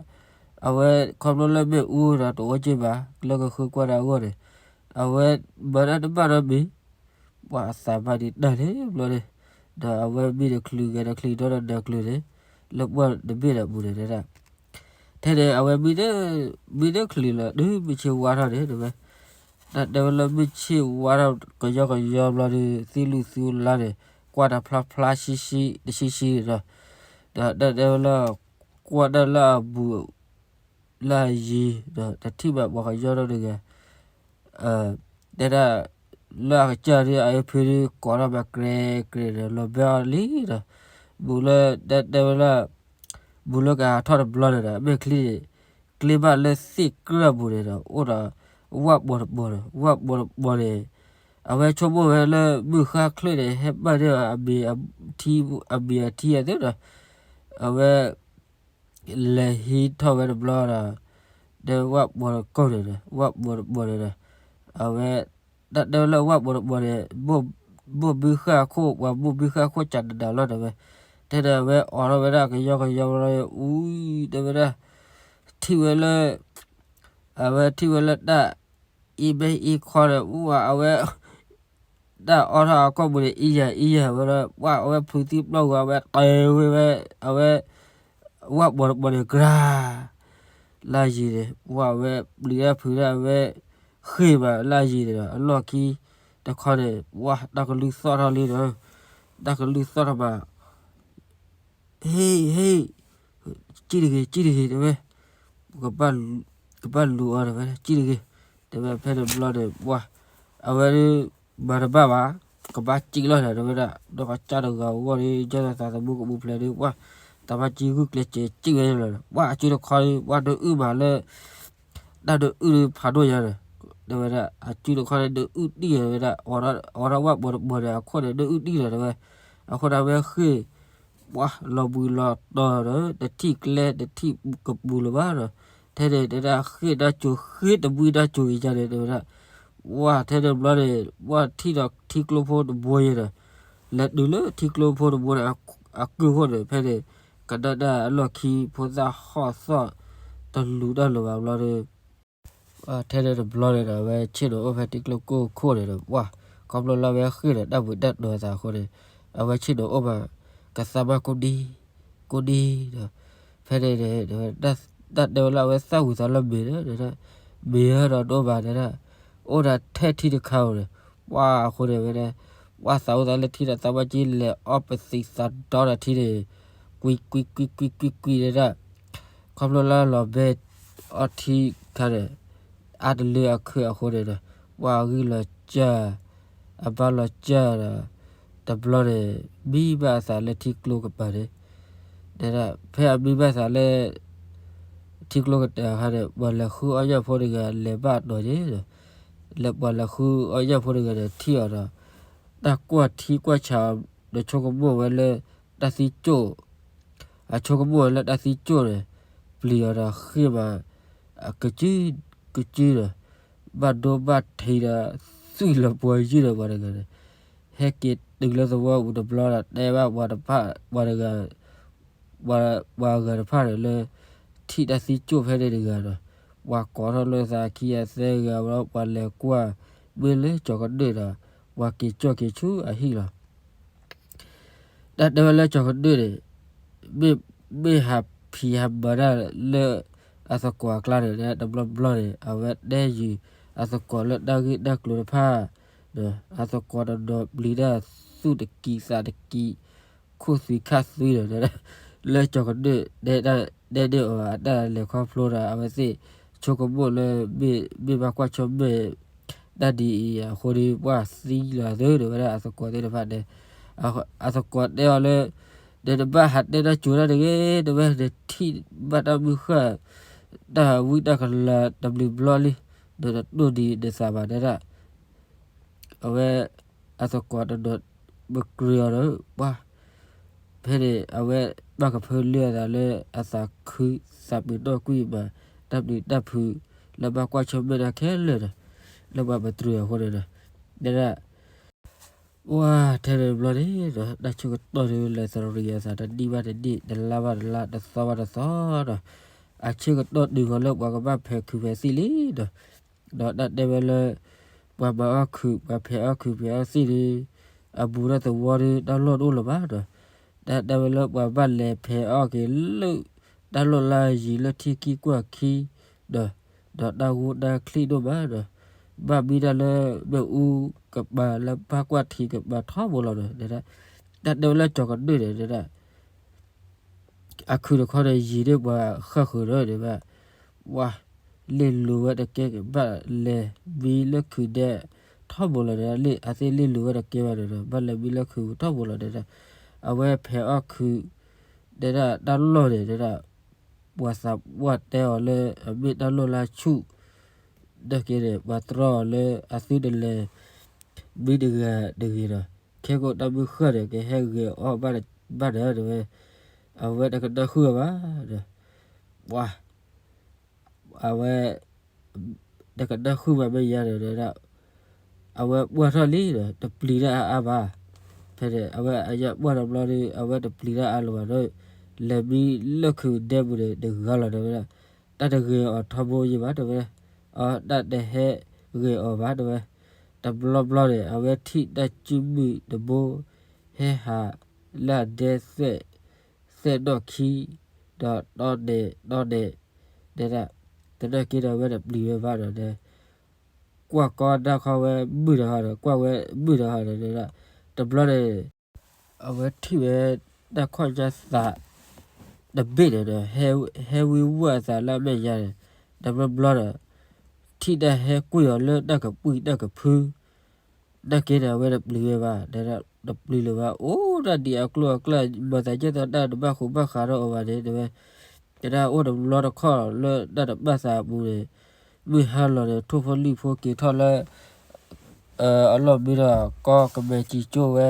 အဝဲခီဖျိလၢမ့ၣ်အူဒီးတအိၣ်က့ဘၣ် လၢကဃုကွၢ်တၢ်အဂီၢ်န့ၣ် အဝဲမၤတၢ်တဘၣ်နီတမံၤ ပှၤအသးဘၣ်ဒံးတၢ်န့ၣ်ဘျီန့ၣ် ဒီးအဝဲမံတချုးဂဲၤတချုးဒီတနၤချုးန့ၣ် လၢပှၢ်တဘ့ၣ်ဒီးအပူၤန့ၣ် တဲဒၣ် ထဲန့ၣ် အဝဲမံ မံတချုးလီၤ တုၤမုၢ်ဆ့ၣ်ဝါထီၣ်န့ၣ် တဲဝဲ တၢ်တဲဝဲလၢမုၢ်ဆ့ၣ်ဝါထီၣ် ကယီကယီဘျီဒီး သံလုၢ်သံလါန့ၣ် ကွၢ်တၢ်ဖျါဖျါဆှံဆှံ တဆှံဆှံန့ၣ်ဒီး ဒီးတၢ်တဲဝဲလၢ ကွၢ်တၢ်လၢအဘူး လၢအယံၤဒီး တထံၣ်ဘၣ်ပှၤကညီနီတဂၤ တဲဒၣ် လၢအကစၢ်ဒုး အအၢဖုဒုး ကိးထီၣ်မး ကြဲကြဲဒီး လီၤဘဲအီၤလံဒီး ဘူးလၢ တၢ်တဲဝဲလၢ ဘူးလၢကဟးထီၣ်တဘျီန့ၣ်ဒီး အမဲာ်ချံန့ၣ် ကျ့ဘၣ်လၢသ့ၣ်ကြၢၢ်အပူၤန့ၣ်ဒီး အိၣ်ဒီး ဝၣ်ပိာ်တပိာ်ဒီး ဝၣ်ပိာ်တပိာ်န့ၣ် အဝဲဆိကမိၣ်ဝဲလၢမုၢ်ဃၢ်ချၢၣ်န့ၣ် ဟဲဘၣ်န့ၢ်အမ့ၤအထံအသ့ဒီး, အဝဲ လဲၤဟံးထီၣ်ဝဲတဘျီဒီး, ဒီးဝၣ်ပိာ်တကိၢ်န့ၣ်ဒီး ဝၣ်ပိာ်တပိာ်န့ၣ်ဒီး, အဝဲ တၢ်တဲဝဲလၢဝၣ်ပိာ်တပိာ်န့ၣ်, ဘိၣ်ဘုဃၢ်အခိၣ် ပှၤဘိၣ်ဘုဃၢ်အခိၣ်ကနးနးလီၤတဲဝဲ, တဲဒီးအဝဲအိးထီၣ်ဝဲဒၣ်ကယီကယီလီၤအူ, တဲဝဲဒၣ်, ထံၣ်ဝဲလၢ အဝဲထံၣ်ဝဲလၢတၢ်အံၤမ့ၢ်အံၤခီဒီး ဝၣ်အဝဲ တၢ်အိးထီၣ်အကိာ်ပူၤန့ၣ် အံယၤအံယၤဝဲဒီး ပှၢ်အဝဲဖုးသံပျီၢ်ဂီၤ အဝဲတဲဝဲဝဲ အဝဲ ဝၣ်ပိာ်တပိာ်န့ၣ် ကြၢး လၢယံၤန့ၣ် ပှၢ်အဝဲပျံၤတၢ်ဖုးတၢ်အဝဲ ဃ့ၢ်မးလၢယံၤန့ၣ်ဒီး အလီၢ်ခံတခီန့ၣ် ပှၢ်တၢ်ကလုၢ်သီၣ်ထီၣ်လံဒီး တၢ်ကလုၢ်သီၣ်ထီၣ်မး ဟ့ၣ် ဟ့ၣ် ကံၣ်တဂ့ၤ ကံၣ်တဂ့ၤ တဲဝဲ, ကဘၣ်လူၤအီၤတဲဝဲ ကံၣ်တဂ့ၤ, တဲဝဲဖဲန့ၣ်ဘျီန့ၣ် ပှၢ် အဝဲဒၣ် မၤတဘၣ်ဘၣ်, ကဘၣ်ကံၣ်လီၤဒီး တဲဝဲဒၣ် ဒီးကစၢ်တဂၤအဂီၢ်ဒီး ယဲၢ်သးသမူကပူၤဖျဲးဒီး ပှၢ် တၢ်ဘၣ်ကံၣ်ဂုာ်ကျဲးစၢးကံၣ်ဝဲလီၤ, ပှၢ်အစုတခီဒီး ပှၢ်ဒုးအုၣ်မးလၢ တၢ်ဒုးအုၣ်ဒီးဖးဒိၣ်ညါဒီး တဲဝဲဒၣ် အစုတခီန့ၣ် ဒုးအုၣ်တံၢ်ဒီး တဲဝဲဒၣ် အိးထီၣ်ဝၣ်ပိာ်တပိာ်ဒီး အခိၣ်န့ၣ် ဒုးအုၣ်တံၢ်ဒီး တဲဝဲ, အဃိန့ၣ် အဝဲဃ့ၢ် ပှၢ်လီၤဘှံးလီၤတီၤဒီး တထံၣ်ကျဲတထံၣ်ကပူၤလၢၤဘၣ်ဒီး ထဲန့ၣ် တဲဒၣ် ဃ့ၢ်တၢ်စိၤ ဃ့ၢ်တဘှံးတၢ်စိၤအံၤယါန့ၣ် တဲဝဲဒၣ်, ပှၢ် ထဲန့ၣ်ဘျီန့ၣ် ပှၢ်ထံၣ်ဒီးထံကျိဖိတဘိယဲဒီး လဲၤတုၤလၢထံကျိဖိတဘိန့ၣ် အကုၢ်အဃိန့ၣ် ဖဲန့ၣ် ကနၣ်တၢ်အလီၢ်ခံ ဖိသၣ်ဟီၣ်သီၣ် တလူၤတၢ်လိၤဘၣ်ဘျီဒီး ထဲန့ၣ်တဘျီန့ၣ်ဒီး အဝဲဆ့ၣ်နီၤအိၣ်ဖဲထံကျိကိၢ်ခိၣ်န့ၣ်ဒီး ပှၢ် ခီဖျိလၢအဝဲဃ့ၢ်ဒီးတၢ်ဘှံးတၢ်တီၤအသးအဃိန့ၣ် အဝဲဆ့ၣ်နီၤအိၣ်မး ကသးမၢ်ကိးဒံ ကိးဒံဒီး ဖဲန့ၣ်န့ၣ် တၢ်တဲဝဲလၢအဝဲသၣ်ဝံၤသးလၢမ့ၤဒီး မ့ၤဟဲဒီးဒိၣ်ဘၣ်တဲဒၣ် အိၣ်ဒီးထဲထံတခါဧိၤန့ၣ် ပှၢ်အဃိန့ၣ်ဝဲဒၣ် ပှၢ်သးအိၣ်သးလၢထံဒီးသးမၢ်ကံလဲၤအီပသံးသးဒီဒီးထံန့ၣ် ကွံ ကွံ ကွံ ကွံ ကွံ ကွံ တဲဒၣ် ခီဖျိလၢလီၤဘဲအီထံခါန့ၣ် အါတလၢအခၢၣ်အဃိန့ၣ်ဒီး ပှၢ်အဂံၢ်လီၤစၢ် အဘါလီၤစၢ်ဒီး တဘျီန့ၣ် မံဘၣ်အသးလၢထံကျိကပၤန့ၣ် တဲဒၣ် ဖဲအမံဘၣ်သးလၢ ထံကျိကပၤအခါန့ၣ် ပှၤလဲၤဃုအီၣ်ညၣ်ဖိတဂၤလဲၤဘၣ်အတီၤန့ၣ်ဒီး လၢပှၤလဲၤဃုအီၣ်ညၣ်ဖိတဂၤန့ၣ်ထံၣ်အီၤဒီး တၢ်ကွၢ်ထံကွၢ်ဆးအီၤဒီးဆိကမိၣ်ဝဲလၢ တၢ်သံကၠိၣ် အဆိကမိၣ်ဝဲလၢတၢ်သံကၠိၣ်န့ၣ် ပျံၤအီၤဒီးဃ့ၢ်မး အကစု ကစုဒီး ဘၣ်ဒိဘၣ်ထံးဒီး သွံၣ်လီၤပှီၤယုၢ်ဒီးပှၤတဂၤန့ၣ် ဟဲက့ၤတုၤလၢသဝီပူၤတဘျီဒီး တဲဘၣ်ပှၤတဖၣ် ပှၤတဂၤ ပှၤဂၤတဖၣ်န့ၣ်လၢ ထံၣ်တၢ်သံကၠိၣ်ဖဲန့ၣ်တဂၤဒီး ပှၤကိးထီၣ်လိာ်သးခံဂၤသၢဂၤဒီး ပှၤလဲၤကွၢ် မ့ၢ်လၢကၠီၤကဒၢၣ်ဒီး ပှၤက့ၤကၠီၣ်က့ၤဆူအဟံၣ်လီၤ. တၢ်တဲဝဲလၢကၠီၤကဒၢၣ်န့ၣ် မ့ၢ်ဟးဖံးဟးမၤတၢ်လၢအသကိးအကျါန့ၣ် တဘျီဘျီန့ၣ် အဝဲတဲယုာ်အသကိးလၢတၢ်ဂ့ၢ်တၢ်ကျိၤတဖၣ်ဒီး အသကိးတနီၤပျံၤတၢ်သူၣ်တကံးသးတကံး ခိၣ်သွံးခၣ်သွံးဒီး လၢကၠီၤကဒၢၣ် တဲဒၣ်အီၤအတၢ်လဲၤခီဖျိဒီး အဝဲသ့ၣ်ဆိကမိၣ်လၢ မ့ၢ်ဘၣ်ကွၢ်ဆၢၣ်မဲာ် တၢ်ဒ်အံၤအဃိဒီး ပှၢ်သံလီၤသၢ တဲဝဲဒၣ်အသကိးသ့ၣ်တဖၣ်န့ၣ် အသကိးတဲအီၤလၢ နတဘၣ်ဟးတဲတၢ်ကၠိၤတၢ်တဂ့ၤ တဲဝဲ နထံၣ်ဘၣ်တၢ်မုၢ်ဃၢ် တၢ်ဝံတၢ်ကလၤတဘျုးဘျီလံ နတတိၢ်ဒံးနသးဘၣ်တဲဒၣ် အဝဲ အသကိးတနီၤ ပကြၢးအီၤဒီး ပှၢ် ဖဲန့ၣ် အဝဲဘၣ်ကဖၢလၢအသးလၢအသးခု သးပ့ၤနီၣ်ကွံာ်မး တၢ်ပျံၤတၢ်ဖုး လၢဘၣ်ကွၢ်ဆၢၣ်မဲာ်တၢ်ခဲလၢာ်ဒီး လၢပှၤပတြၢၤအဃိန့ၣ်ဒီး တဲဒၣ် ပှၢ်ထဲန့ၣ်တဘျီန့ၣ်ဒီး တၢ်ဆၢကတီၢ်န့ၣ်လဲၤသရံးအသးတနံၣ်ဘၣ်တနံၣ် တလါဘၣ်တလါ တသီဘၣ်တသီဒီး အဆၢကတီၢ်တုၤဃီၤလၢပှၤကဘၣ်ဖဲးခုးဖဲးသံၣ်လံဒီး ဒီးတၢ်တဲဝဲလၢ ပှၤမၤအီၣ်ခုး ပှၤဖဲးအီၣ်ခုးဖဲးအီၣ်သံၣ်န့ၣ် အဘူးဒီးသဝီဒီး တၢ်လီၢ်တအိၣ်လၢၤဘၣ်ဒီး တၢ်တဲဝဲလၢပှၤဘၣ်လဲၤဖဲးအီၣ်က့ၤလၢ တၢ်လီၢ်လၢယံၤလၢထံခံကွၢ်ခံဒီး ဒီးတၢ်ဂိၢ်တၢ်ချံးဒိၣ်မးဒီး ဘၣ်မံတၢ်လၢမ့ၣ်အူကပၤလၢဘၣ်ကွၢ်ထံကပၤထီဘိလီၤဒီး တၢ်တဲဝဲလၢကၠီၤကဒၢၣ်န့ၣ် တၢ် အခုၣ်တခီန့ၣ် ယံာ်ဒၣ်ပှၤဃၣ်ဃုာ်ဒီး တဲဝဲ ဝါ လ့ၣ်လိၤဝဲတကဲ ဘၣ်လဲၤမံလၢခုးဒဲး ထီဘိလီၤဒီး လ့ၣ်အသ့ၣ်လ့ၣ်လိၤဝဲတကဲဘၣ်ဒီး ဘၣ်လဲၤမံလၢခုးထီဘိလီၤဒီး အဝဲဖဲးအီၣ်ခုး တဲဒၣ်တၢ်လီၢ်န့ၣ် တဲဒၣ် ပှၤသးပှၢ်တဲအီၤလၢအမ့ၢ်တၢ်လီၢ်လၢဆူၣ် ဒီးက့န့ၣ် ပှၤတြီအီၤလၢအသုတလဲၤ မံတဂၤတဂ့ၤဒီး ခဲကိးတၢ်မုၢ်ဃၢ်န့ၣ် ကဟဲဂဲၤအီၣ်ဘၣ်ဒီးတဲဝဲ, အဝဲတကနၣ်ဃုာ်အီၤဘၣ်ဒီး, ပှၤ အဝဲ တကနၣ်ဃုာ်ဘၣ်မ့ၢ်ယါန့ၣ်ဒီး အဝဲပှၢ်ထီၣ်လံဒီး တပျံၤတၢ်အါအါဘၣ်. ဖဲန့ၣ် အဝဲအညၣ်ပှၢ်တဘျီဒီး အဝဲတပျံၤတၢ်အါလၢၤဘၣ်ဒီး လဲၤမံလၢခုးဒဲပူၤန့ၣ် တဂၤလီၤတဲဝဲဒၣ်, တၢ်တဂဲၤအီၤထီဘိယံၤဘၣ်တဲဝဲ, အတၢ်တဟဲဂဲၤအီၤဘၣ်တဲဝဲ. တဘျီဘျီန့ၣ် အဝဲထံၣ်တၢ်စုမုၢ်တဘိ ဟဲဟးလၢအဒဲ သဲးနီၣ်ခံ ဒီးတီနဲၣ်တီနဲၣ် တဲဒၣ်, သနာ်က့ဒီး အဝဲတပျံၤဝဲဘၣ်ဒီး ကွၢ်ကီတၢ်ခီဝဲမုၢ်တဟီဒီး ကွၢ်ဝဲမုၢ်တဟီဒီး တဲဒၣ်, တဘျီန့ၣ် အဝဲထံၣ်ဝဲတၢ်ခီၣ်ညါသးတဘ့ၣ်န့ၣ်ဒီး ဟဲဝံဝဲအသးလၢအမဲာ်ညါန့ၣ်, တဘျီဘျီဒီး ထံၣ်တၢ်ဟဲကွံာ်အီၤလၢတၢ်ကပှံၢ်တၢ်ကဖု နာ်က့န့ၣ် အဝဲတပျံၤဝဲဘၣ်, တဲဒၣ်တပျံၤလၢၤဘၣ်, အိၣ်ဒၣ်ဒံးအကျိၤအကျဲ မၤသးဒ်သိးတၢ်တဘၣ်ဃူဘၣ်ဃးထီၣ်အီၤဘၣ်န့ၣ် တဲဝဲ, တဲဒၣ်အိၣ်တဘျီတခီၣ်လၢတၢ်တဘၣ်သးအပူၤန့ၣ်, မုၢ်ဟါလီၤန့ၣ် ထိၣ်ဖိလံၣ်ဖိက့ၤထီၣ်လၢ အလီၢ်မံဒီး ကီကမဲာ်စံၣ်ကၠိဝဲ,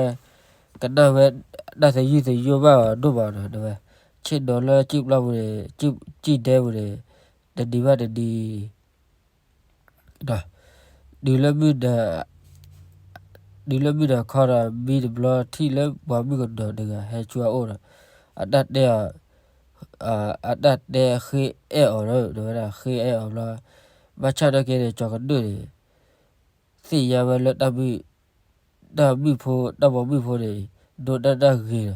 ကနၣ်ဝဲတၢ်သယုၢ်သညိဘၣ်အီၤဒိၣ်မးဒီး တဲဝဲ, ဆ့ၣ်နီၤလၢစံၣ်ပျီပူၤန့ၣ် စံၣ်ဒဲပူၤန့ၣ် တနံၤဘၣ်တနံၤ ဒီး တုၤလၢမုၢ်နၤ တုၤလၢမုၢ်နၤခီဒီး မံတဘျီထံၣ်လၢပှၤမုၣ်ကနီၤတဂၤဟဲဆူအအိၣ်ဒီး အတၢ်တဲအီၤ, အတၢ်တဲဃ့အဲၣ်အီၤဒီး တဲဝဲဒၣ်ဃ့အဲၣ်အီၤဘျီ, ဘၣ်ဆၣ်နာ်က့န့ၣ် ကၠီၤကဒုၣ်န့ၣ် သ့ၣ်ညါဝဲလၢ တၢ်မုၣ်ဖိ တၢ်ပိာ်မုၣ်ဖိန့ၣ် ဒိးတၢ်တၢ်ဂ့ၤဒီး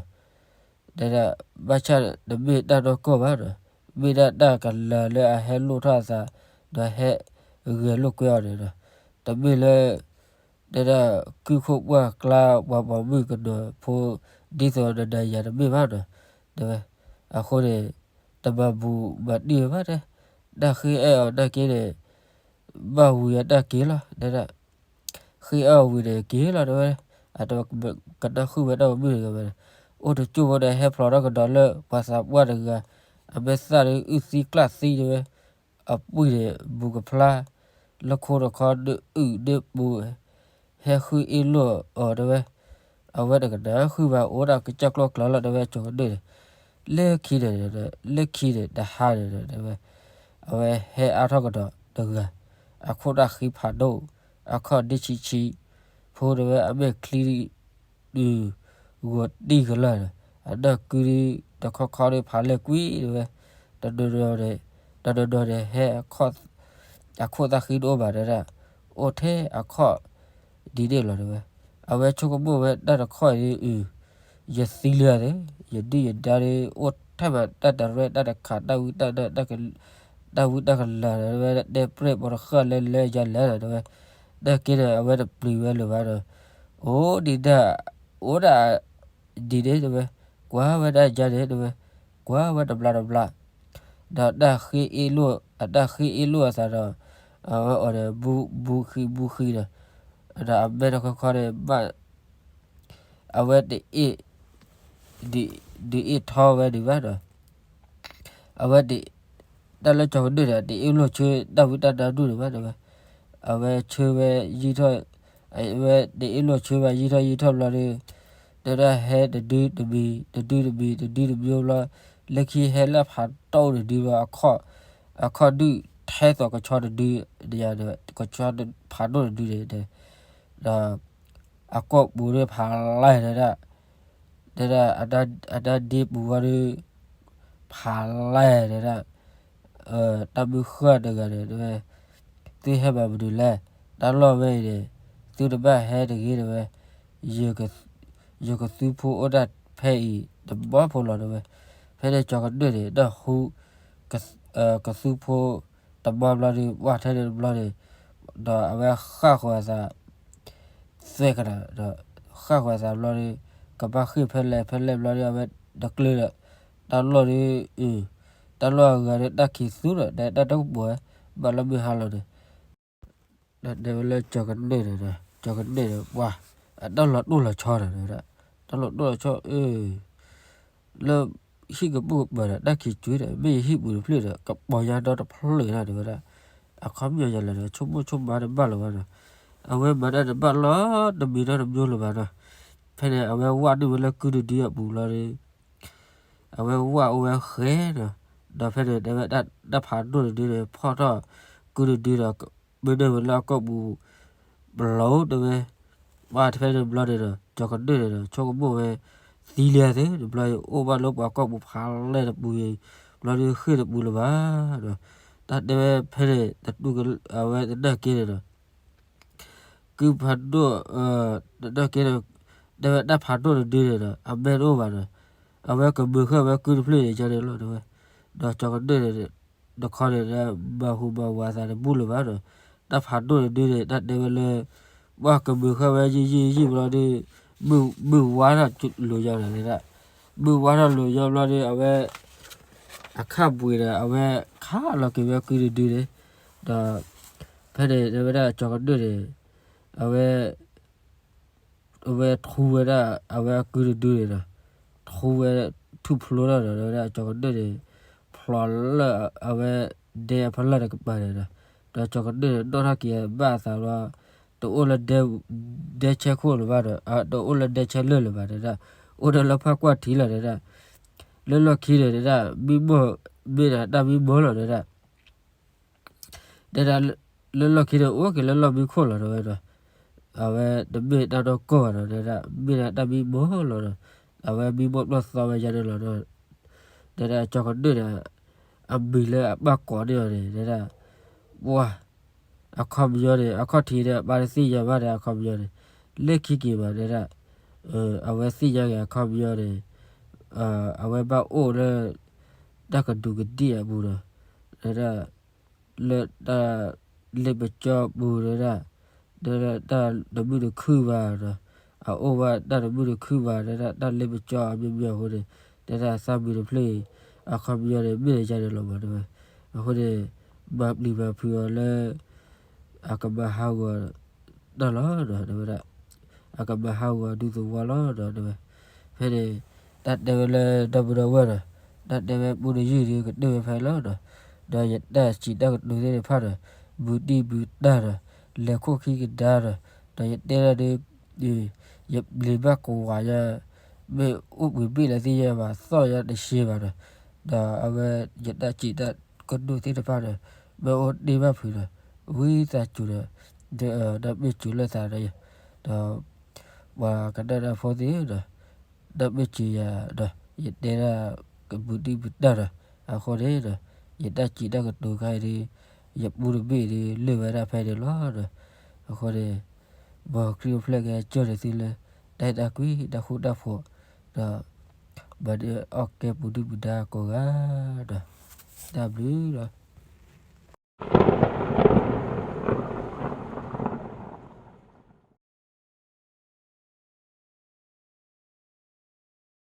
တဲဒၣ် ဘၣ်ဆၣ်တမ့ၢ်တၢ်နီၢ်ကီၢ်ဘၣ်ဒီး မ့ၢ်ဒၣ်တၢ်ကလၤလၢအဟဲလိၣ်ထီၣ်အသး ဒီးဟဲဂဲၤလိာ်ကွဲအီၤန့ၣ်ဒီး တမ့ၢ်လၢ တဲဒၣ် ကုၢ်ခိၣ်ပှၢ်ကျါ ပှၤပိာ်မုၣ်ကနီၤဖိ ဒ်သိးနၤယၤတမ့ၢ်ဘၣ်ဒီး တဲဝဲ အဃိန့ၣ် တမၤဘူးမၤတံၢ်ဝဲဘၣ်တဲ, တၢ်ဃ့အဲၣ်အီၤနာ်က့န့ၣ် ဘၣ်ဝံၤအတၢ်က့ၤလီၤ တဲဒၣ် ဃ့အဲၣ်အီၤဝံၤန့ၣ်က့ၤလီၤတဲဝဲ, အတကနၣ်ဃုာ်ဝဲတၢ်ပိာ်မုၣ်တဂၤဝဲန့ၣ်, အိၣ်တကၠိၢ်ဖိန့ၣ် ဟဲဖျိးထီၣ်ကဒီးလၢ ပှၤသးပှၢ်တဂၤ အမဲာ်သၣ်ဒုးအုၣ်သံကျၣ်သံတဲဝဲ, အပှံၢ်န့ၣ် ဘူးကဖျါ လၢခိတခီဒုးအုၣ်ဒုးပူၤ ဟဲဃုအ့ၣ်လိာ်အီၤတဲဝဲ, အဝဲတကနၣ်ဃုာ်ဘၣ် အိၣ်ဒၣ်ကစၢ်ကျီၢ်ကျါလီၤတဲဝဲ ကၠီၤကဒုၣ်န့ၣ်, လၢခံန့ၣ် လၢခံန့ၣ် တဟါန့ၣ်တဲဝဲ, အဝဲဟဲအါထီၣ်ကဒီးတဂၤ, အခိၣ်တၢ်ဃံဖးဒိၣ်, အခီၣ်ဒ့ဆံးဆံး, ဖိတဲဝဲအမဲာ်ချံ ဒုး ဂီၤတံၢ်ကလၢာ်ဒီး အနၢ်ကုဒုး တခီခီဒုးဖးလဲၢ်ကွံာ်တဲဝဲ, တနီၤနီၤန့ၣ် တနီၤနီၤန့ၣ် ဟဲ အခိၣ်သၣ်ဃံတအိၣ်ဘၣ်တဲဒၣ်, အိၣ်ထဲအခီၣ် ဒ်န့ၣ်လီၤတဲဝဲ, အဝဲဆိကမိၣ်ဝဲတၢ်တခီၣ်အံၤဒုး အုး ယသံလံဧါန့ၣ်, ယဒုၣ်ယဒါဒုး အိၣ်ထဲမးတၢ်တရဲၣ်တၢ်တခး တၢ်ဝံတၢ်နါ တၢ်ဝံတၢ်ကလၤဒီး တဲပြဲၢ်ပိာ်တဃၢ်လဲၤလဲၤယၤလဲၤဒီးတဲဝဲ, နာ်က့န့ၣ် အဝဲတပျံၤဝဲလၢၤဘၣ်ဒီး အိၣ်ဒံးဒၣ် အိၣ်ဒၣ် ဒ်န့ၣ်တဲဝဲ, ကွၢ်ဝဲဒၣ်ယၤန့ၣ်တဲဝဲ, ကွၢ်ဝဲတဘျီတဘျီ, ဒီးတၢ်ဃ့အ့ၣ်လိာ် အတၢ်ဃ့အ့ၣ်လိာ်အသးဒီး အဝဲအီၤန့ၣ် ဘူးဃံဘူးဃံဒီး ဒီးအမဲာ်တခီခီန့ၣ် ဘၣ် အဝဲတအ့ၣ် ဒုးအ့ၣ်ထီဝဲဒံးဘၣ်ဒီး အဝဲ တၢ်လၢကၠီၤကဒုၣ်န့ၣ် တအ့ၣ်လိာ်ဆၢတၢ်ဝံတၢ်နါဒူၣ်န့ၣ်ဘၣ်တဲဝဲ, အဝဲဆၢဝဲယံာ်ထီၣ် အဝဲတအ့ၣ်လိာ်ဆၢဝဲယံာ်ထီၣ်ယံာ်ထီၣ်ဘျီဒီး တဲဒၣ်ဟဲတဒုတမံၤ တဒုတမံၤ တဒုတမံၤဘျီ, လၢခံဟဲလၢဖးဒိၣ်တဒုဘျီ အခီၣ် အခီၣ်ဒုးထဲသိးကဆီတဒု ကဆီဖးဒိၣ်တဒုန့ၣ် ဒီး အကိာ်ပူၤဒုးဖးလဲၢ်တဲဒၣ်, တဲဒၣ် အတၢ်ဒ့ပူၤဝဲဒုး ဖးလဲၢ်တဲဒၣ်, တၢ်မုၢ်ဃၢ်တဂၤန့ၣ်တဲဝဲ, သုဟဲမၤမနုၤလဲၣ်, တၢ်လီၢ်ဝဲအံၤန့ၣ် သုတဘၣ်ဟဲတဂ့ၤတဲဝဲ, ယကသူဖိအိၣ်ဒၣ်ဖဲအံၤတဘျီဖိလီၤတဲဝဲ, ဖဲန့ၣ်ကၠီၤကဒုၣ်န့ၣ် ဒီးဟူ ကသူဖိတဘျီဘျီဒီး ဝဲထဲန့ၣ်တဘျီန့ၣ်, ဒီးအဝဲဃၣ်ဃီၤအသး သွဲကနၤဒီး ဃၣ်ဃီၤအသးဘျီဒီး ကဘၣ်ဃ့ၢ်ဖဲလဲၣ်ဖဲလဲၣ်ဘျီဒီး အဝဲတကျၢၤဒီး တၢ်လီၢ်ဒီး အုး တၢ်လီၢ်အဂၤဒီး တၢ်ခံးသူဒီး တၢ်တကပှဲၤ ဘၣ်လၢမုၢ်ဟါလီၤန့ၣ် ဒီးတဲဝဲလၢကၠီၤကဒုၣ်န့ၣ်ဒီး ကၠီၤကဒုၣ်န့ၣ် ပှၤ အတၢ်လီၤတိၢ်လီၤဆီန့ၣ်ဒီး တၢ်လီၤတိၢ်လီၤဆီ အၢ လၢဟံၣ်ကပိာ်ကပၤဒီး တၢ်ခံးကွံာ်ဒီး မ့ၢ်ယဟံၣ်ပူၤတဖျၢၣ်ဒီး ကပီၤညါဒီတဖျၢၣ်လီၤတဲဝဲဒၣ်, အခီပညီယၤလဲၣ်ဒီး ဆိကမိၣ်ဆိကမးတဘၣ်လၢၤဘၣ်ဒီး အဝဲမၤတၢ်တဘၣ်လီၤတမံၤနီတမံၤလၢၤဘၣ်ဒီး, ဖဲန့ၣ် အဝဲဝၣ်ဒုၣ်ဝဲလၢကုဒုဒုအပူၤလီၤဒီး အဝဲဝၣ်အိၣ်ဝဲဃဲဒီး, ဒီးဖဲန့ၣ်တဲဝဲတၢ်ဖးဒိၣ်တဒုန့ၣ် ဖီၣ်ထီၣ်ကုဒုဒုဒီး မ့ၢ်န့ၢ်ဝဲလၢအကိာ်ပူၤ ပလီၤတဲဝဲ, ဝၣ်ဖဲန့ၣ်ဘျီန့ၣ်ဒီး ကၠီၤကဒၢၣ်န့ၣ်ဒီး ဆိကမိၣ်ဝဲ သံလံသ့ၣ်တဘျီအံၤ အိၣ်ဘၣ်လၢပှၤကိာ်ပူၤဖးလဲၢ်တပူၤအံၤ, ဘျီဒုးဃ့ၢ်တပူၤလၢၤဘၣ်ဒီး, တၢ်တဲဝဲဖဲန့ၣ် တတူၢ်က အဝဲတနာ်က့န့ၣ်ဒီး ကုဖးဒိၣ်, တနာ်က့န့ၣ်, တဲဝဲတၢ်ဖးဒိၣ်တဒုန့ၣ်ဒီး အမဲာ်တအိၣ်ဘၣ်ဒီး, အဝဲကမုာ်ဃာ်ဝဲကုတဖျၢၣ်န့ၣ်ယါန့ၣ်လီၤတဲဝဲ, ဒီးကၠီၤကဒၢၣ်န့ၣ် တခီန့ၣ်ဒီး မၤဟူးမၤဝးသးတဘူၣ်လၢၤဘၣ်ဒီး, တၢ်ဖးဒိၣ်တဒုန့ၣ် တၢ်တဲဝဲလၢ ပှၤကမုာ်ဃာ်ဝဲယံာ်ယံာ်ယံာ်ဘျီဒီး မုၢ်ဝါထီၣ်လိၤယါဒီးတဲဒၣ်, မုၢ်ဝါထီၣ်လိၤယါဘျီဒီး အဝဲ အခၣ်ပှ့ၤဒီး အဝဲခးလီၤက့ၤဝဲကုတဒုန့ၣ်, ဒီး ဖဲန့ၣ်တဲဝဲဒၣ်ကၠီၤကဒၢၣ်န့ၣ် အဝဲ အဝဲထူဝဲဒၣ် အဝဲအကုတဒုန့ၣ်ဒီး ထူဝဲထူၣ်ဖျိထီၣ်ဒီး တဲဝဲဒၣ်ကၠီၤကဒၢၣ်န့ၣ် ဖျိးလၢအဝဲဒဲအဖီလာ်တကပၤန့ၣ်ဒီး, ဒီးကၠီၤကဒၢၣ်န့ၣ် နီၣ်ထီၣ်က့ၤဘၣ်အသးဘျီ တအိၣ်လၢ ဒဲဆဲခိၣ်လၢၤဘၣ်ဒီး တအိၣ်လၢဒဲဆဲလၢၢ်လၢၤဘၣ်တဲဒၣ်, အိၣ်ဒီးလၢဖၣ်ကွၢ်ထံလီၤတဲဒၣ်, လၢလီၢ်ခံန့ၣ်တဲဒၣ် မံမီၢ် မ့ၢ်ဒၣ်တၢ်မံမီၢ်လီၤတဲဒၣ် တဲဒၣ် လၢလီၢ်ခံန့ၣ် အိၣ်က့ၤလၢလီၢ်မံခိၣ်လီၤတဲဝဲဒီး, အဝဲတမ့ၢ်တၢ်နီၢ်ကီၢ်ဘၣ်ဒီး တဲဒၣ် မ့ၢ်ဒၣ်တၢ်မံမီၢ်လီၤဒီး, အဝဲမံမီၢ်ပျီၢ်သီဝဲယါန့ၣ်လီၤဒီး, တဲဒၣ်ကၠီၤကဒၢၣ်ဒီး အမံၤလၢအဘၣ်ကိးန့ၢ်အီၤန့ၣ် တဲဒၣ် ပှၤ အခီပညီန့ၣ် အခီၣ်ထံးန့ၣ် အပၢ်တသ့ၣ်ညါဘၣ်ဒီး အခီပညီန့ၣ် လၢခံက့ၤဘၣ်တဲဒၣ်, အဝဲသ့ၣ်ညါက့ၤအခီပညီန့ၣ် အဝဲဘၣ်အိၣ်လၢ တၢ်ကဒူးကဒ့ၣ်အပူၤဒီး, တဲဒၣ် လၢတၢ်လ့ပစီပူၤတဲဒၣ်, တဲဒၣ်တၢ်တမုာ်တခုၣ်ဘၣ်ဒီး, အအိၣ်ဘၣ်တၢ်တမုာ်တခုၣ်ဘၣ်တဲဒၣ် တၢ်လ့ပစီအမျိုးမျိုးအဃိန့ၣ်, တဲဒၣ်သးမုာ်တဖျၢၣ်အံၤ အခီပညီန့ၣ် မ့ၢ်ယါန့ၣ်လီၤမးတဲဝဲ, အဃိန့ၣ် မၤပျံၤမၤဖုးအီၤလၢ အကမၤဟးဂီၤ တၢ်လီၤဒီး တဲဝဲဒၣ်, အကမၤဟးဂီၤဒူသဝီလီၤဒီး တဲဝဲ, ဖဲန့ၣ် တၢ်တဲဝဲလၢဒီပုၢ်ဒီဝဲၢ်ဒီး, တၢ်တဲဝဲပူတယုၢ်ဒီးကတၢၢ်ဝဲဖဲလီၤဒီး, ဒီးယတၢ်စံးတၢ်ကတိၤသ့ၣ်တဖၣ်ဒီး, ဘူးဒံဘူးတၢ်ဒီး, လဲၤခိၣ်ခံကဒါဒီး, ဒီးယတဲဒၣ်ဒီး ယပျံၤဘၣ်ကဝၤညါ, မ့ၢ်အိၣ်ဘှံးဘ့ၣ်လၢသ့ၣ်ညါဘၣ် သီၣ်ညါတရှဲဘၣ်ဒီး, ဒီးအဝဲ ယတၢ်စံးတၢ်ကတိၤသ့ၣ်တဖၣ်ဒီး, မ့ၢ်အိၣ်တ့ၢ်ဘၣ်ဖုးဒီး, ဝံသးစူၤဒီး, ဒီးမ့ၢ်စူၤလၢသးဒီး, ဒီး ပှၤကနၣ်တၢ်ဖိသ့ၣ်ဒီး, ဒီးမ့ၢ်စူၤယၤဒီး ယတဲဒၣ်ကဘူးဒံဘူးတၢ်ဒီး, အဃိန့ၣ်ဒီး, ယတၢ်စံးတၢ်ကတိၤခါအံၤဒီး, ယပူတဘ့ၣ်ဒီး လၢာ်ဝဲဒၣ်ဖဲန့ၣ်လီၤဒီး, အဃိန့ၣ် မ်ခရံာ်အိၣ်ဖျဲၣ်က့ၤကၠီၣ်န့ၢ်သုလၢ တၢ်အဲၣ်တၢ်ကွံ တၢ်ဃူတၢ်ဖိး, ဒီး မၤန့ၢ်အီၣ်ကဲပူၤဒုၣ်ပူၤဒါကိးဂၤဒီး, တၢ်ဘျုးလီၤ.